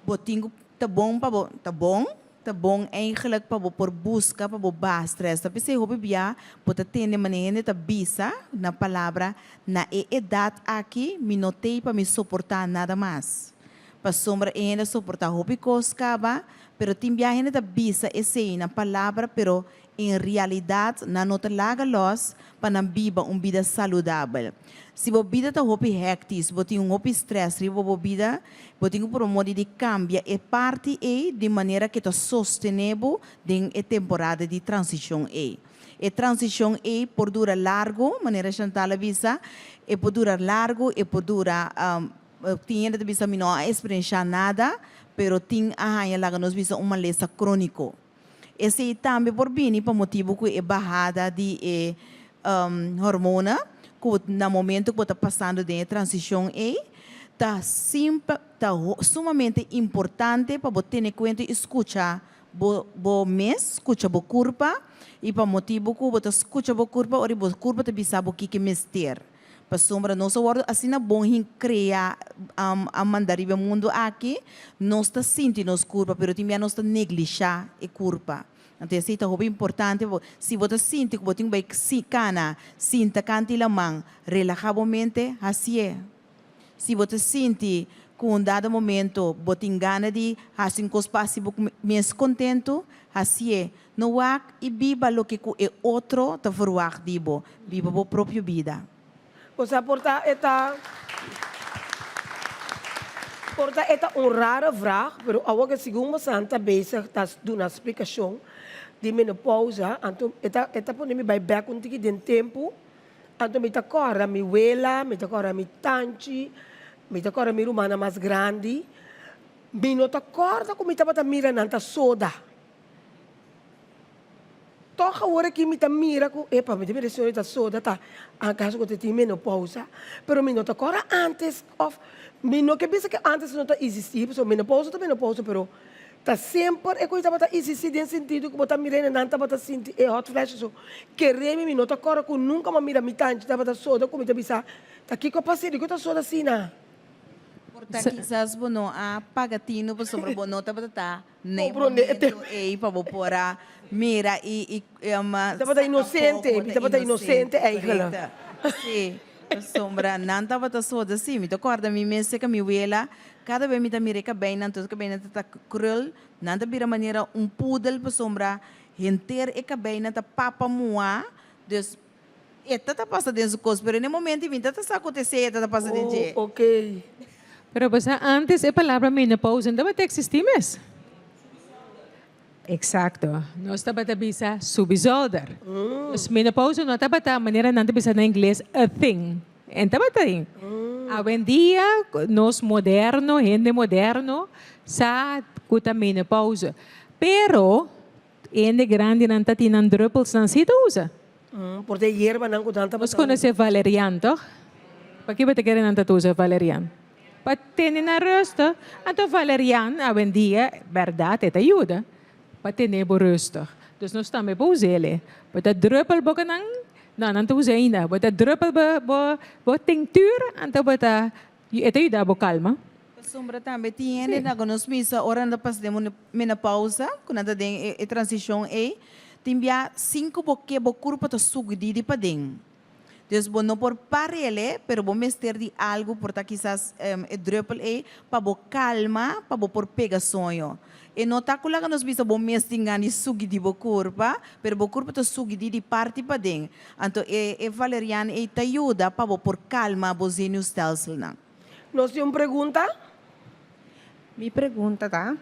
bo tin ku ta bon pa bo, ta bon, ta bon eigenlijk pa bo por buska pa bo baha stress. Ta p'esei hopi bia bo ta tende manera hende ta bisa na palabra, na e edat aki mi no tei pa mi soportá nada mas. Pasobra e hende a soportá hopi kos kaba, pero tin bia hende ta bisa esei na palabra pero en realidat nan no ta laga lòs pa nan biba un bida saludabel. Si bo bida ta hopi hèktis, bo tin un hopi strès riba bo bida, bo tin ku purba modi di kambia e parti ei di manera ke ta sostené bo den e temporada di transishon ei. E transishon ei por dura largu, manera Chantal a bisa, e por dura largu, e por dura Tin hende ta bisa mi no a experiencia nada, pero tin a haña laga nos bisa un malesa crónico. Esey tambe por bini pa motibo cu e bahada di e hormona cu na momento cu bo ta pasando den e transicion ey, ta simple, ta sumamente importante pa bo tene cuenta y scucha bo bo mes, scucha bo curpa y pa motibo cu bo ta scucha bo curpa ora bo curpa ta bisa bo kiko mester. Pasobra nos a wòrdu asina bon hin krea, a manda riba e mundu aki, nos ta sinti nos kurpa, pero tin bia nos ta neglishá e kurpa. Anto esei ta hopi importante, si bo ta sinti ku bo tin ku bai kana, sinta kanta i laman, relahá bo mente, hasié. Si bo ta sinti ku un dado momento bo tin gana di hasi un kos pa hasi bo mes kontentu, hasié. No wak i biba loke ku e otro ta verwagt di bo. Biba bo propio bida. Osea por ta e ta por ta e ta un rare vraag, pero awor ke segun bosan ta bezig ta duna splikashon. di menopausa, anto e ta e ta pone mi bai bek un tiki den tempu, anto mi ta kòrda mi wela, mi ta kòrda mi tanchi, mi ta kòrda mi rumannan mas grandi, mi no ta kòrda ku mi tabata mira nan ta soda. Tòg awor aki mi ta mira ku, epa, mi ta mira e señorita soda ta akaso ku ta tin menopousa, pero mi no ta kòrda ántes òf mi no ke bisa ke ántes no ta isistí, pasobra menopousa ta menopousa, pero ta semper e kos tabata isistí den sentido ku bo ta mira nan tabata sinti e hot flashes so kere mi, mi no ta kòrda ku nunka mi a mira mi tanchi tabata soda ku mi ta bisa ta kiko a pas'é, dikon ta soda asina? Por ta kisas bo no a paga tinu pasobra bo no tabata ta Na e Comprende. momento ei pa bo por a mira i i Mi tabata inocente, mi tabata inocente eigenlijk. Correcto. Sí, pasobra nan tabata soda sí. Mi ta corda mi mes seca mi wela, cada bes mi ta mira e cabeinan, tur e cabeinan ta ta krul, nan ta bira manera un pudel pasobra henter e cabeinan ta papa mua, dus e ta ta pasa den su cos, pero na e momento mi ta ta sa cu ta esey e ta ta pasa den dje. Oh, ok. Pero bo sa antes e palabra menopausa no tabata existi mes. Exacto. Nos tabata bisa subi zolder. Dus menopausa no tabata manera nan ta bisa na ingles a thing. En tabata ei. Awendia nos moderno, hende moderno sa cu ta menopausa. Pero Hende grandinan ta tin nan druppelsnan si ta usa. Por ta e yerbanan ku nan tabata Nos konosé valerian tòg? Pakiko bo ta kere nan ta usa valerian? Pa tene nan rustig. Anto valerian awendia bèrdat e ta yuda pa tene bo rustig. Dus nos tambe por usa el. Bo ta druppel bo ku nan, no nan ta usa ainda. Bo ta druppel bo bo bo tinctuur anto bo ta e ta yuda bo kalma. Pasobra tambe tin hende na ku nos misa ora nan ta pasa den menopausa, ku nan ta den e transishon ei, tin bia sin ku bo ke bo kurpa ta sugudí di paden. Dus bo no por par'el, pero bo mester di algu, por ta kisas e drùpel ei, pa bo kalma, pa bo por pega soño. E no ta ku laga nos bisa bo mes tin gana di sugudí bo kurpa, pero bo kurpa ta sugudí di parti paden. Anto e e valerian ei ta yuda pa bo por kalma bo zenuwstelselnan. Nos tin un pregunta? Mi pregunta ta,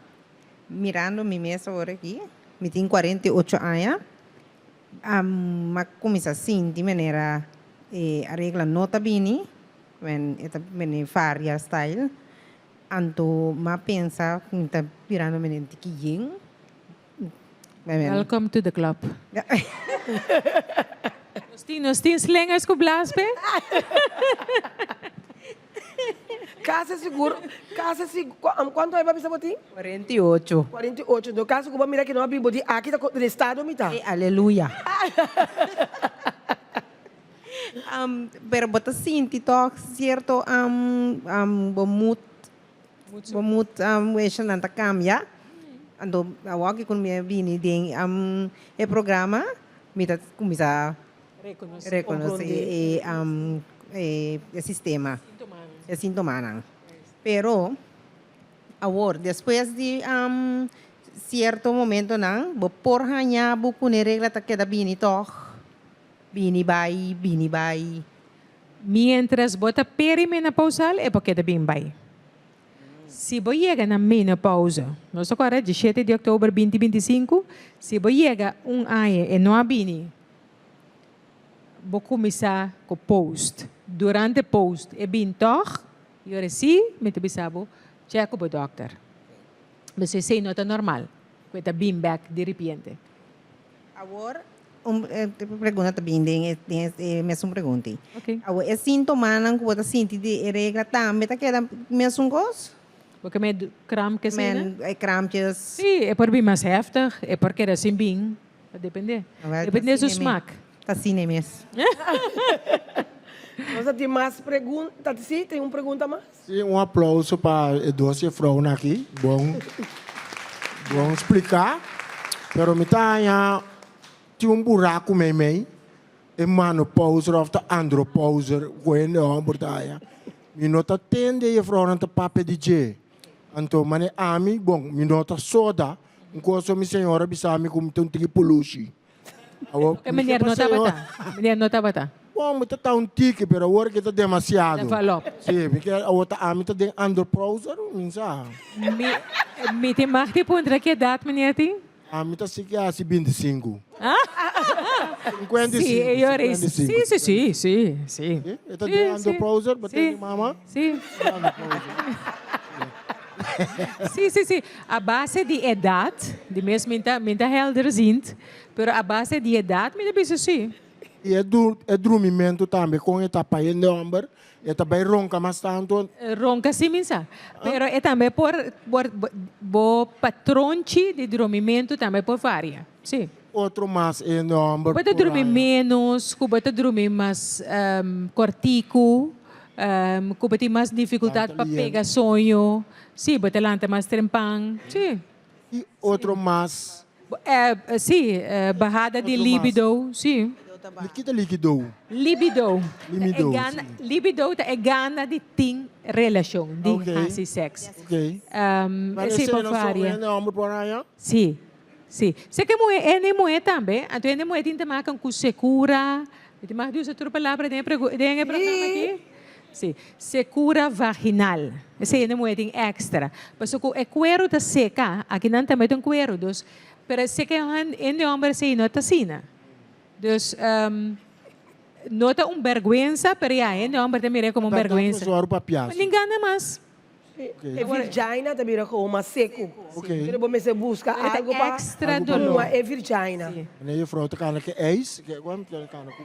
mirando mi mes awor aki, mi tin 48 aña, m'a cuminsa sinti manera e aregla no ta bini, men e ta bini varia style, anto m'a pensa cu mi ta birando mene un tiki yen. Welcome to the club. Nos tin, nos tin slingers ku blaas pe. Casi sigur, casi sigur, cuanto aña bo a bisa bo tin? 48. 48, enton casi ku bo a mira ki no a bin bo di aki ta den estado mi ta. Ey aleluya. Pero bo ta sinti toch cierto bo mood Bo mut weshanan ta kambia. Anto awor ku mi a bini den e programa mi ta kuminsá rekonosé e sistema, e sintomanan. Pero awor despues di sierto momentonan bo por haña bo ku e regla ta keda bini tòg, bini bai, bini bai. Miéntras bo ta perimenopausal e por keda bin bai. Si bo yega na menopausa, nos ta kòrda dishete di òktober binti 25, si bo yega un aña e no a bini, bo kuminsá ku post. Durante post e bin tòg, i ora sí mi ta bisa bo chèk ku bo dòkter. Pasobra esei no ta normal ku e ta bin bèk diripiente. Awor, un pregunta ta bin den e mesun pregunta ei. Awor, e sintomanan ku bo ta sinti di e regla tambe ta keda mesun kos? Bo ke men krampjes ei, Men e krampjes. Sí, e por bin mas heftig, e por keda sin bin, ta depende. Depende su smak. Ta asina mes. Nos a tin mas pregunta, sí, tin un pregunta mas? Sí, un aplauso pa e dos jefrounan aki. Bon, bon spliká. Pero mi ta haña tin un buraku meimei, e manopauser òf ta andropauser ku hende hòmber ta haña. Mi no ta tende e jefrounan ta papia di dje. Anto manera ami, bon, mi no ta soda. Un kos mi señora bisa mi ku mi ta un tiki pulushi. Awor, E meneer no tabata. Meneer no tabata. Bon, mi ta ta un tiki, pero awor ke ta demasiado. Ta valop. Sí, mi ke awor ta ami ta den andropauser, mi sa. Mi, mi tin mag di puntra ki edat meneer tin? Ami ta sigui hasi bintisinku. Cincuenta y Sí, cinco, e ora cincuenta y sí, cinco. sí, sí, sí, sí. E ta Sí, den sí. andropauze, bo Sí. tende mama? Sí. Sí, sí, sí. A base di edat, di mes mi ta, mi ta helderziend, pero a base di edat mi ta bisa sí. I e du, e drumimentu tambe kon e ta pa hende hòmber, e ta bai ronka mas tantu. Ronka sí mi sa, pero e tambe por, por, bo patronchi di drumimentu tambe por varia, sí. Otro mas e hende hòmber Bo ta por drumi haña. ménos, ku bo ta drumi mas kòrtiku, ku bo tin mas difikultat Lanta pa lier. pega soño, sí, bo ta lanta mas trempan, sí. I otro mas. Sí, bahada di Otro mas. libido, sí. Ki ta likido? Libido. Limido, E gana, sí. libido ta e gana di tin relashon, di Ok. hasi sèks. Ok. Um, Maar sí, esei por no so varia. hende hòmber por haña? Sí, sí. Sé ke muhé, hende muhé tambe, anto hende muhé tin te makan ku sekura, mi tin mag di usa tur palabra den e pregu, den e programa aki? Sí, sekura vaginal. Esei hende muhé tin èkstra. Pasobra ku e kueru ta seka, akinan tambe ta un kueru, dus, pero seka hende hòmber esei no ta asina. Dus, no ta un bèrgwensa, pero ya, hende hòmber ta mir'é komo un Ta ta bèrgwensa. sòru pa piasa. Ningan mas. E virgina ta bira gewoon mas seku. Ok. Pero bo mester buska Pero ta algo pa extra Algo pa dolor. muha e virgina. Sí. Wanneer juffrouw ta kana ke ijs, ke kuan ta kana ku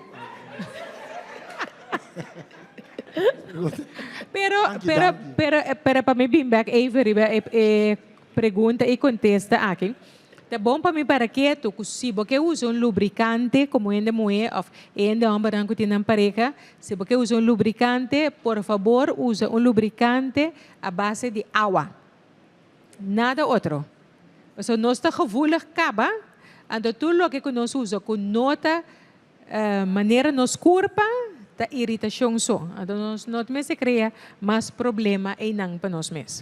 Pero, Danki, pero, danki. pero, pero pa mi bin bek even riba e, e pregunta i kontesta aki. Ta bon pa mi para ketu ku si bo ke usa un lubrikante komo hende muhé òf e hende hòmbernan ku tin nan pareha, si bo ke usa un lubrikante, por fabor usa un lubrikante a base di awa. Nada otro. Pasobra nos ta gevoelig kaba, anto tur loke ku nos usa ku no ta manera nos kurpa ta iritashon so. Anto nos no mester krea mas problema einan pa nos mes.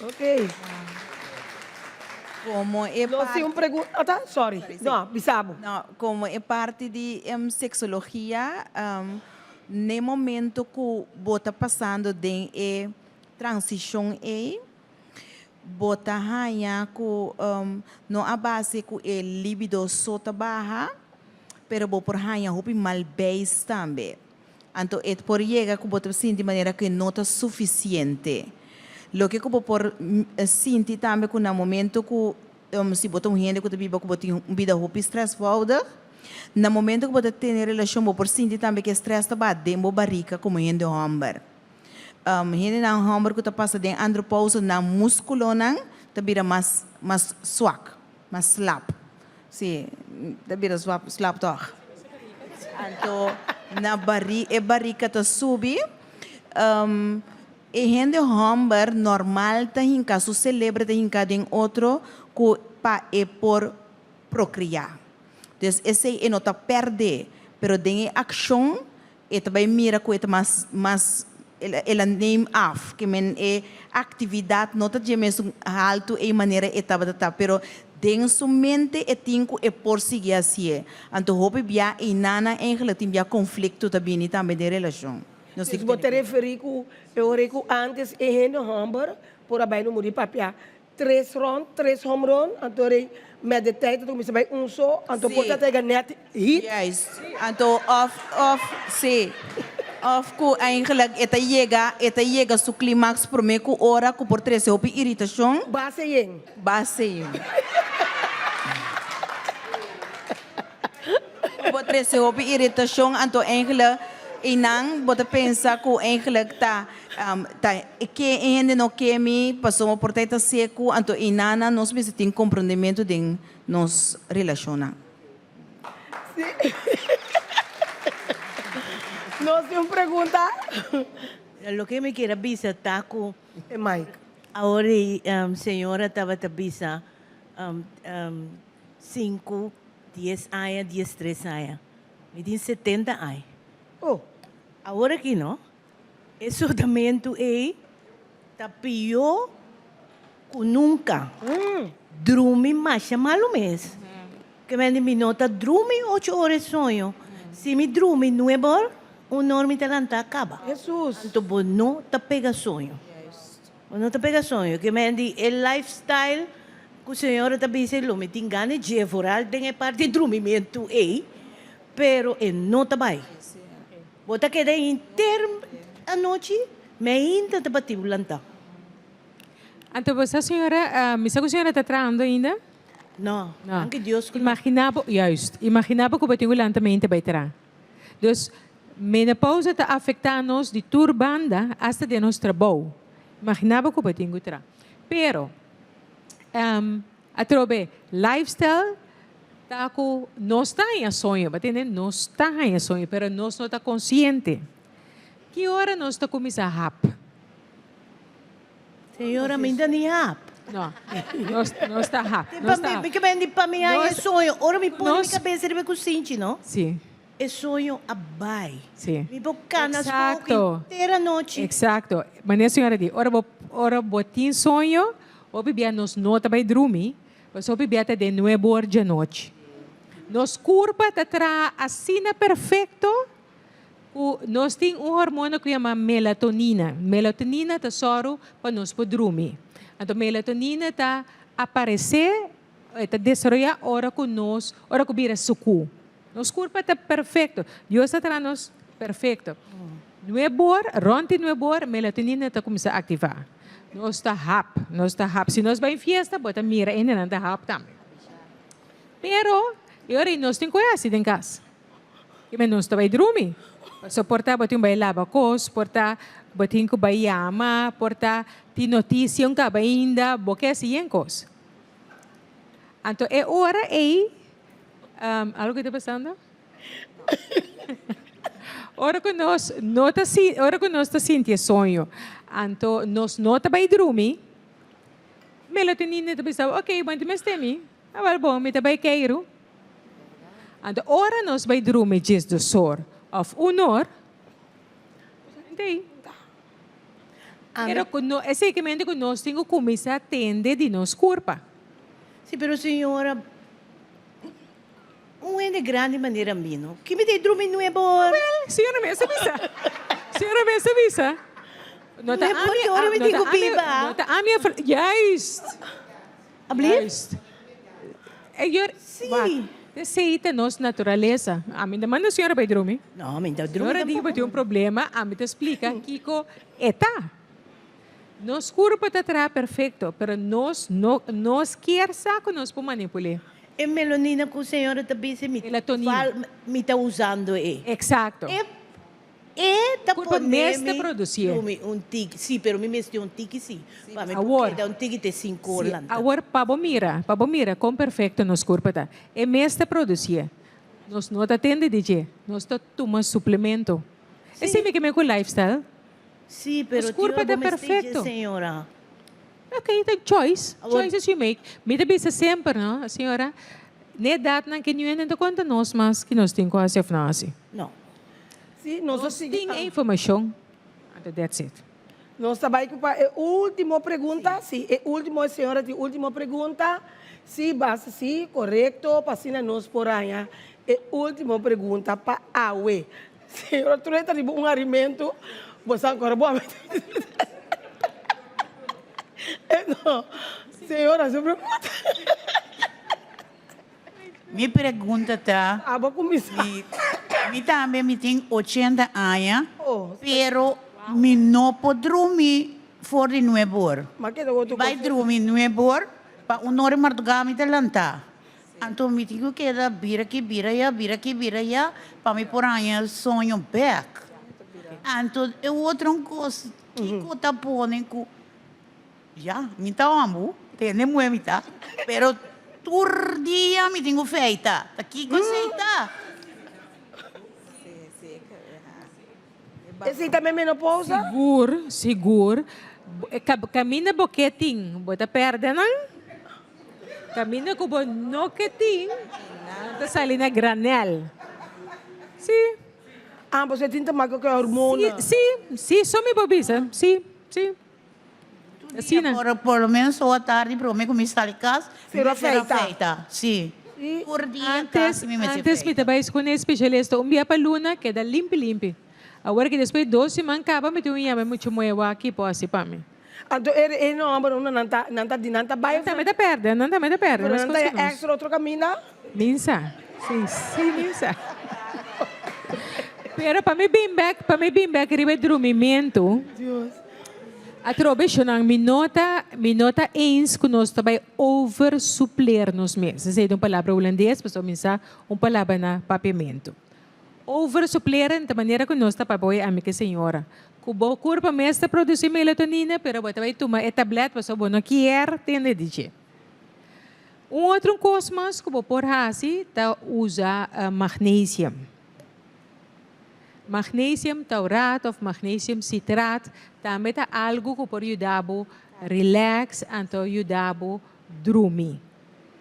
Ok. Como e Nos tin un pregunta, ah ta, sorry. No, bisa bo. No, como e parti di sexologia, n'e momento cu bo ta pasando den e transicion ey, bo ta haña cu no a base cu e libido so ta baha, pero bo por haña hopi mal beis tambe. Anto e por yega ku bo ta sinti manera ku e no ta sufisiente. Loke ku bo por sinti tambe ku na momento ku si bo ta un hende ku ta biba ku bo tin un bida hopi strèsvoudig, na momento ku bo ta tene relashon bo por sinti tambe ku e strès ta baha den bo barika komo hende hòmber. Hendenan hòmber ku ta pasa den andropousa nan múskulonan ta bira mas mas swak. Mas slap. Sí, ta bira swap, slap tòg. Anto na bari, e barika ta subi. E hende hòmber nòrmal ta hinká su selebre ta hinká den otro ku pa e por prokriá. Dus esei e no ta pèrdè, pero den e akshon E ta bai mira ku e ta mas mas el a neem af, ke men e aktividat no ta dje mesun haltu ei manera e tabata ta, pero den su mente e tin ku e por sigui hasié. Anto hopi bia einanan eigenlijk tin bia konflikto ta bini tambe den relashon. Nos tin Dus ku bo ta tene referí ku e ora ei ku ántes e hende hòmber por a bai no muri papia Tres rond, tres home run, anto rei met de tijd anto kuminsa bai un so, anto por ta tega net hit. Juist. Anto of, of, sí. Of ku eigenlijk e ta yega, e ta yega su klimaks promé ku ora ku por trese hopi iritashon. Base yen. Base yen. Ku bo trese hopi iritashon, anto eigenlijk einan bo ta pensa ku eigenlijk ta Ta ke e hende no ke mi pasobra por ta e ta seku, anto einanan nos mester tin komprondementu den nos relashonnan. Sí. Nos tin un pregunta. Loke mi kier a bisa ta ku. E mic. Awor e señora tabata bisa sinku, dies aña, diestres aña. Mi tin setenta aña. Oh. Awor aki no. E sodamentu ei ta pió ku nunka. Drumi masha malu mes. Ke mende mi no ta drumi ocho ora e soño. Si mi drumi nuebe or, un or mi ta lanta kaba. Hesus! Anto bo no ta pega soño. Bo no ta pega soño. Ke mende e lifestyle. Ku señora ta bisa lo mi tin gana dje vooral den e parti di drumimentu ei, pero e no ta bai. Bo ta keda henter anochi, mi ainda ta bati bo lanta. Anto bo sa señora, mi sa ku señora ta trahando ainda? No, danki Dios ku no. Imagina bo, juist, imagina bo ku bo tin ku lanta mente bai traha. Dus, menopausa ta afecta nos di tur banda, hasta den nos trabou. Imagina bo cu bo tin cu tra. Pero, atrobe, lifestyle ta cu nos ta haña soño, bo tende? Nos ta haña soño, pero nos no ta consciente. Ki ora nos ta cuminsa hap? Señora, mi ta ni hap. No, nos, nos ta hap. Nos ta hap. Mi ke bende pa mi haña e soño. Ora mi pone mi kabesa riba e kusinchi, no? Sí. E soño a bai. Sí. Mi por kana skoki henter anochi. Exacto. Manera señora di, ora bo, ora bo tin soño, hopi bia nos no ta bai drumi, pasobra hopi bia ta den nuebe or djanochi. Nos kurpa ta traha asina perfecto Ku nos tin un hormona ku yama melatonina. Melatonina ta sòru pa nos por drumi. Anto melatonina ta aparesé, e ta desaroyá ora ku nos, ora ku bira sukú. Nos kurpa ta perfekto. Dios a traha nos perfekto. Nuebor, rònt di nuebor, melatonina ta kuminsá aktivá. Nos ta hap, nos ta hap. Si nos bai fiesta, bo ta mira hendenan ta hap tambe. Pero, e ora ei nos tin ku hasi den kas. I men nos ta bai drumi. Pasobra por ta bo tin bai laba kos, por ta bo tin ku bai yama, por ta tin notisia un kaba ainda, bo ke hasi yen kos. Anto e ora ei, algo ta pasando? Ora ku nos no ta si, ora ku nos ta sinti e soño, anto nos no ta bai drumi, melatonina ta bisa, ok, bo no ta mester mi, awor bon, mi ta bai keiru. Anto ora nos bai drumi djes dos or of un or, solamente Pero ku no, esei ke mente ku nos tin ku kuminsá tende di nos kurpa. Si, pero señora, un hende grandi manera mi no, ki mi ta drumi nuebe or? Wel, señora mes a bisa. Señora mes a bisa. No ta ami, no ta ami, no ta ami a, juist. Juist. E yor, wak, esei ta nos naturalesa. Ami ta manda señora bai drumi. No, mi ta drumi Señora di bo tin un problema, ami ta splika kiko e ta. Nos kurpa ta traha perfekto, pero nos no, nos kier sa ku nos por manipul'é. E melanina ku señora ta bisa mi, Melatonina. mi ta usando e. Eksakto. E E ta Kurpa pone mes ta mi producié. drumi un tiki, sí, pero mi mester un tiki sí, pa mi por Awor, keda un tiki te sinku or sí, lanta. awor pa bo mira, pa bo mira kon perfecto nos kurpa ta. E mes ta producié. Nos no ta tende di dje, nos ta tuma suplemento. Esei mi ke men ku lifestyle. Sí, pero Nos kurpa tin ora ta bo mester dje, perfecto. señora. Ok, ta choice, Awor. choices you make. Mi ta bisa semper, no, señora, n'e edatnan ke niun hende no ta konta nos mas ki nos tin ku hasi of no hasi. No. Sí, nos a Nos sigui. tin e informacion, anto that's it. Nos ta bai cu pa e ultimo pregunta. Sí, e ultimo, e señora tin ultimo pregunta. Sí, basta sí, corecto, pa asina nos por haña e ultimo pregunta pa awe. Señora Trueta ta riba un arimento, bo sa ancora bo a No, señora su pregunta. Mi pregunta ta. Abo cuminsa. Mi, mi tambe mi tin ochenta aña, pero mi no por drumi for di nuebe or. Ma keda otro Mi bai cosa. drumi nuebe or, pa un ora di marduga mi ta lanta. Anto mi tin cu keda bira aki, bira aya, bira aki, bira aya, pa mi por haña soño bek. Anto e otro un cos, kico ta pone cu. Ya, mi ta hombu, tende muhe mi ta, pero tur dia mi tin ku feita. Ta kiko esei ta? Esei ta menopousa? Sigur, sigur. Kaminda bo ke tin, bo ta pèrdè nan. Kaminda ku bo no ke tin, nan ta sali na granèl. Sí. Ah, bo tin ta make ku e hormona. Sí, sí, so mi por bisa. Sí, sí. Asina. Por, por lo menos oa tardi prome cu mi sali cas, mi Pero mester a feita. feita. Sí. Tur dia Antes, casi mi mester antes mi feita. ta bai escone especialista un bia pa luna keda limpi limpi. Awor ki despues dos siman caba mi tin un yama mucho muewa aki por haci pa mi. Anto e e nomber unda nan ta nan ta di nan ta bai. Nan tambe ta perde, nan tambe ta perde. Pero nan ta e extra otro caminda. Minsa, si, si minsa. Pero pa mi bin bek, pa mi bin bek riba e drumimentu. Dios. Atrobe shonnan mi no ta mi no ta eens ku nos ta bai over supler nos mes. Esei ta un palabra hulandes pasobra mi sa un palabra na papiamentu. Over supleren ta manera ku nos ta papia oye ami ke señora ku bo kurpa mes ta produsi melatonina pero bo ta bai tuma e tablet pasobra bo no kier tende di dje. Un otro kos mas ku bo por hasi ta usa magnesium. Magnesium taurat of magnesium citraat tambe ta algu ku por yuda bo relax anto yuda bo drumi.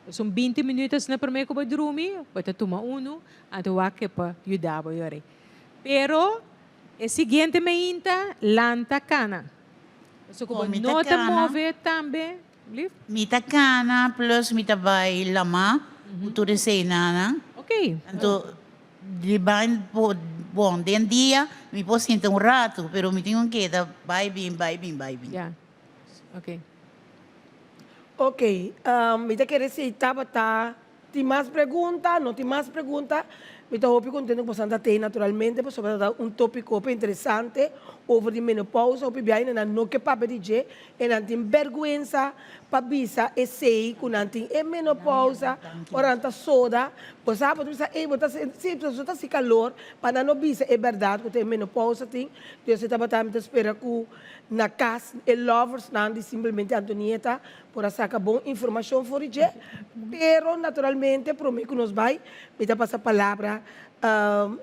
Esun binti minuut asina prome ku bo drumi bo ta tuma unu anto wak ke por yuda bo yori. Pero e siguiente meinta lanta kana. Pasobra ku bo no ta move tambe. Mi ta kana plus mi ta bai lama ku tur eseinan. Anto Di bai bon den dia mi por sinta un rato pero mi tin un keda bai bin bai bin bai bin. Ya ok. Ok mi ta kere si tabata tin mas pregunta no tin mas pregunta mi ta hopi contento ku boso ta tei naturalmente pasobra ta un topico hopi interesante over di menopausa hopi biaha nan no ke papia di dje E nan tin berguensa pa bisa esey cu nan tin e menopausa, ora nan ta soda, bo sa bo ta bisa ey bo ta si bo ta si calor pa nan no bisa e berdad cu ta e menopausa tin, Dios e tabata mi ta spera cu na cas e lovers nan di simplemente Antonieta por a saca bon informacion for di dje, pero naturalmente prome cu nos bay mi ta pasa palabra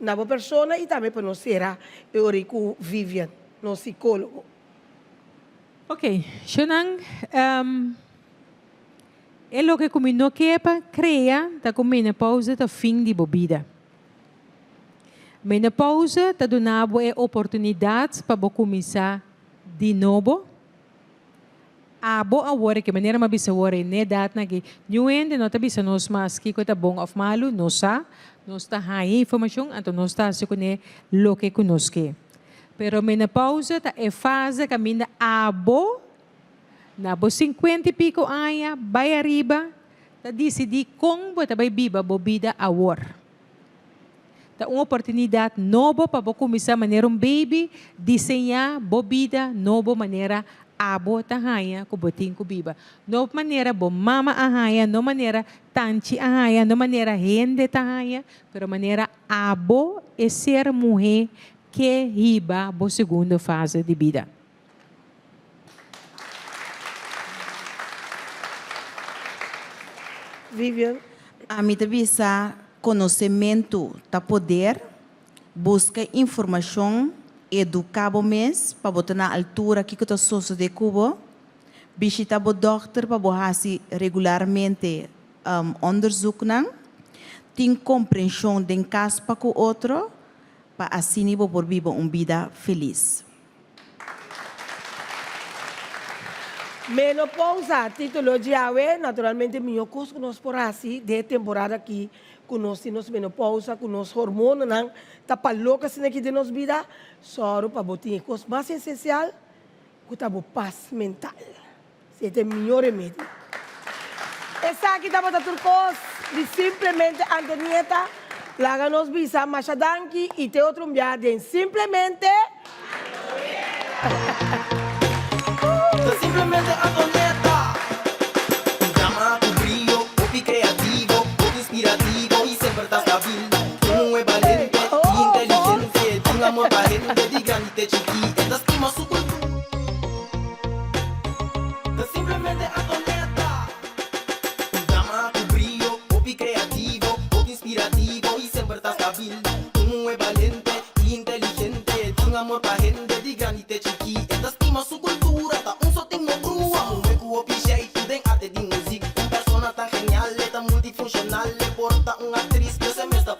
na bo persona y tambe pa nos cera e ora cu Vivian nos psicologo. Ok, shownan, e loke ku mi no ke pa krea ta ku menopausa ta fin di bo bida. Menopausa ta duna bo e oportunidat pa bo kuminsá di nobo. Abo awor, ke manera mi a bisa awor, e n'edatnan aki, niun hende no ta bisa nos mas kiko ta bon òf malu, nos sa, nos ta haña informashon, anto nos ta hasi kuné loke ku nos ke. Pero menopausa ta e fase kaminda abo na bo sinkuenta i piko aña bai ariba ta disidí kon bo ta bai biba bo bida awor. Ta un oportunidat nobo pa bo kuminsá manera un baby diseñá bo bida nobo manera abo ta haña ku bo tin ku biba. No manera bo mama a haña, no manera tanchi a haña, no manera hende ta haña, pero manera Abo e ser muhé ke hiba bo segundo fase di bida. Vivian. Ami ta bisa konosementu ta poder, buska informashon, eduká bo mes pa bo ta na altura kiko ta sosodé ku bo, bishita bo dòkter pa bo hasi regularmente Onderzoeknan, Tin komprenshon den kas pa ku otro pa asini bo por biba un bida felis. Menopousa, título djawe, Naturalmente mihó kos ku nos por hasi den e temporada aki ku nos tin nos menopousa, ku nos hormonanan ta pa lok asina aki den nos bida, sòru pa bo tin e kos mas esensial ku ta bo pas mental. Si e ta e mihó remedi. Esaki tabata tur kos di Simplemente Antonieta. Laga nos bisa masha danki i te otro un bia den Simplemente Antonieta. Ta Simplemente Antonieta. Un dama ku brio, hopi kreativo, hopi inspirativo i semper ta stabil. Un muhé balente i inteligente, tin amor pa hende di grandi te chikí. E ta stima su kultura. Ta simplemente Antonieta. Un dama ku brio, hopi kreativo, hopi inspirativo i semper ta stabil.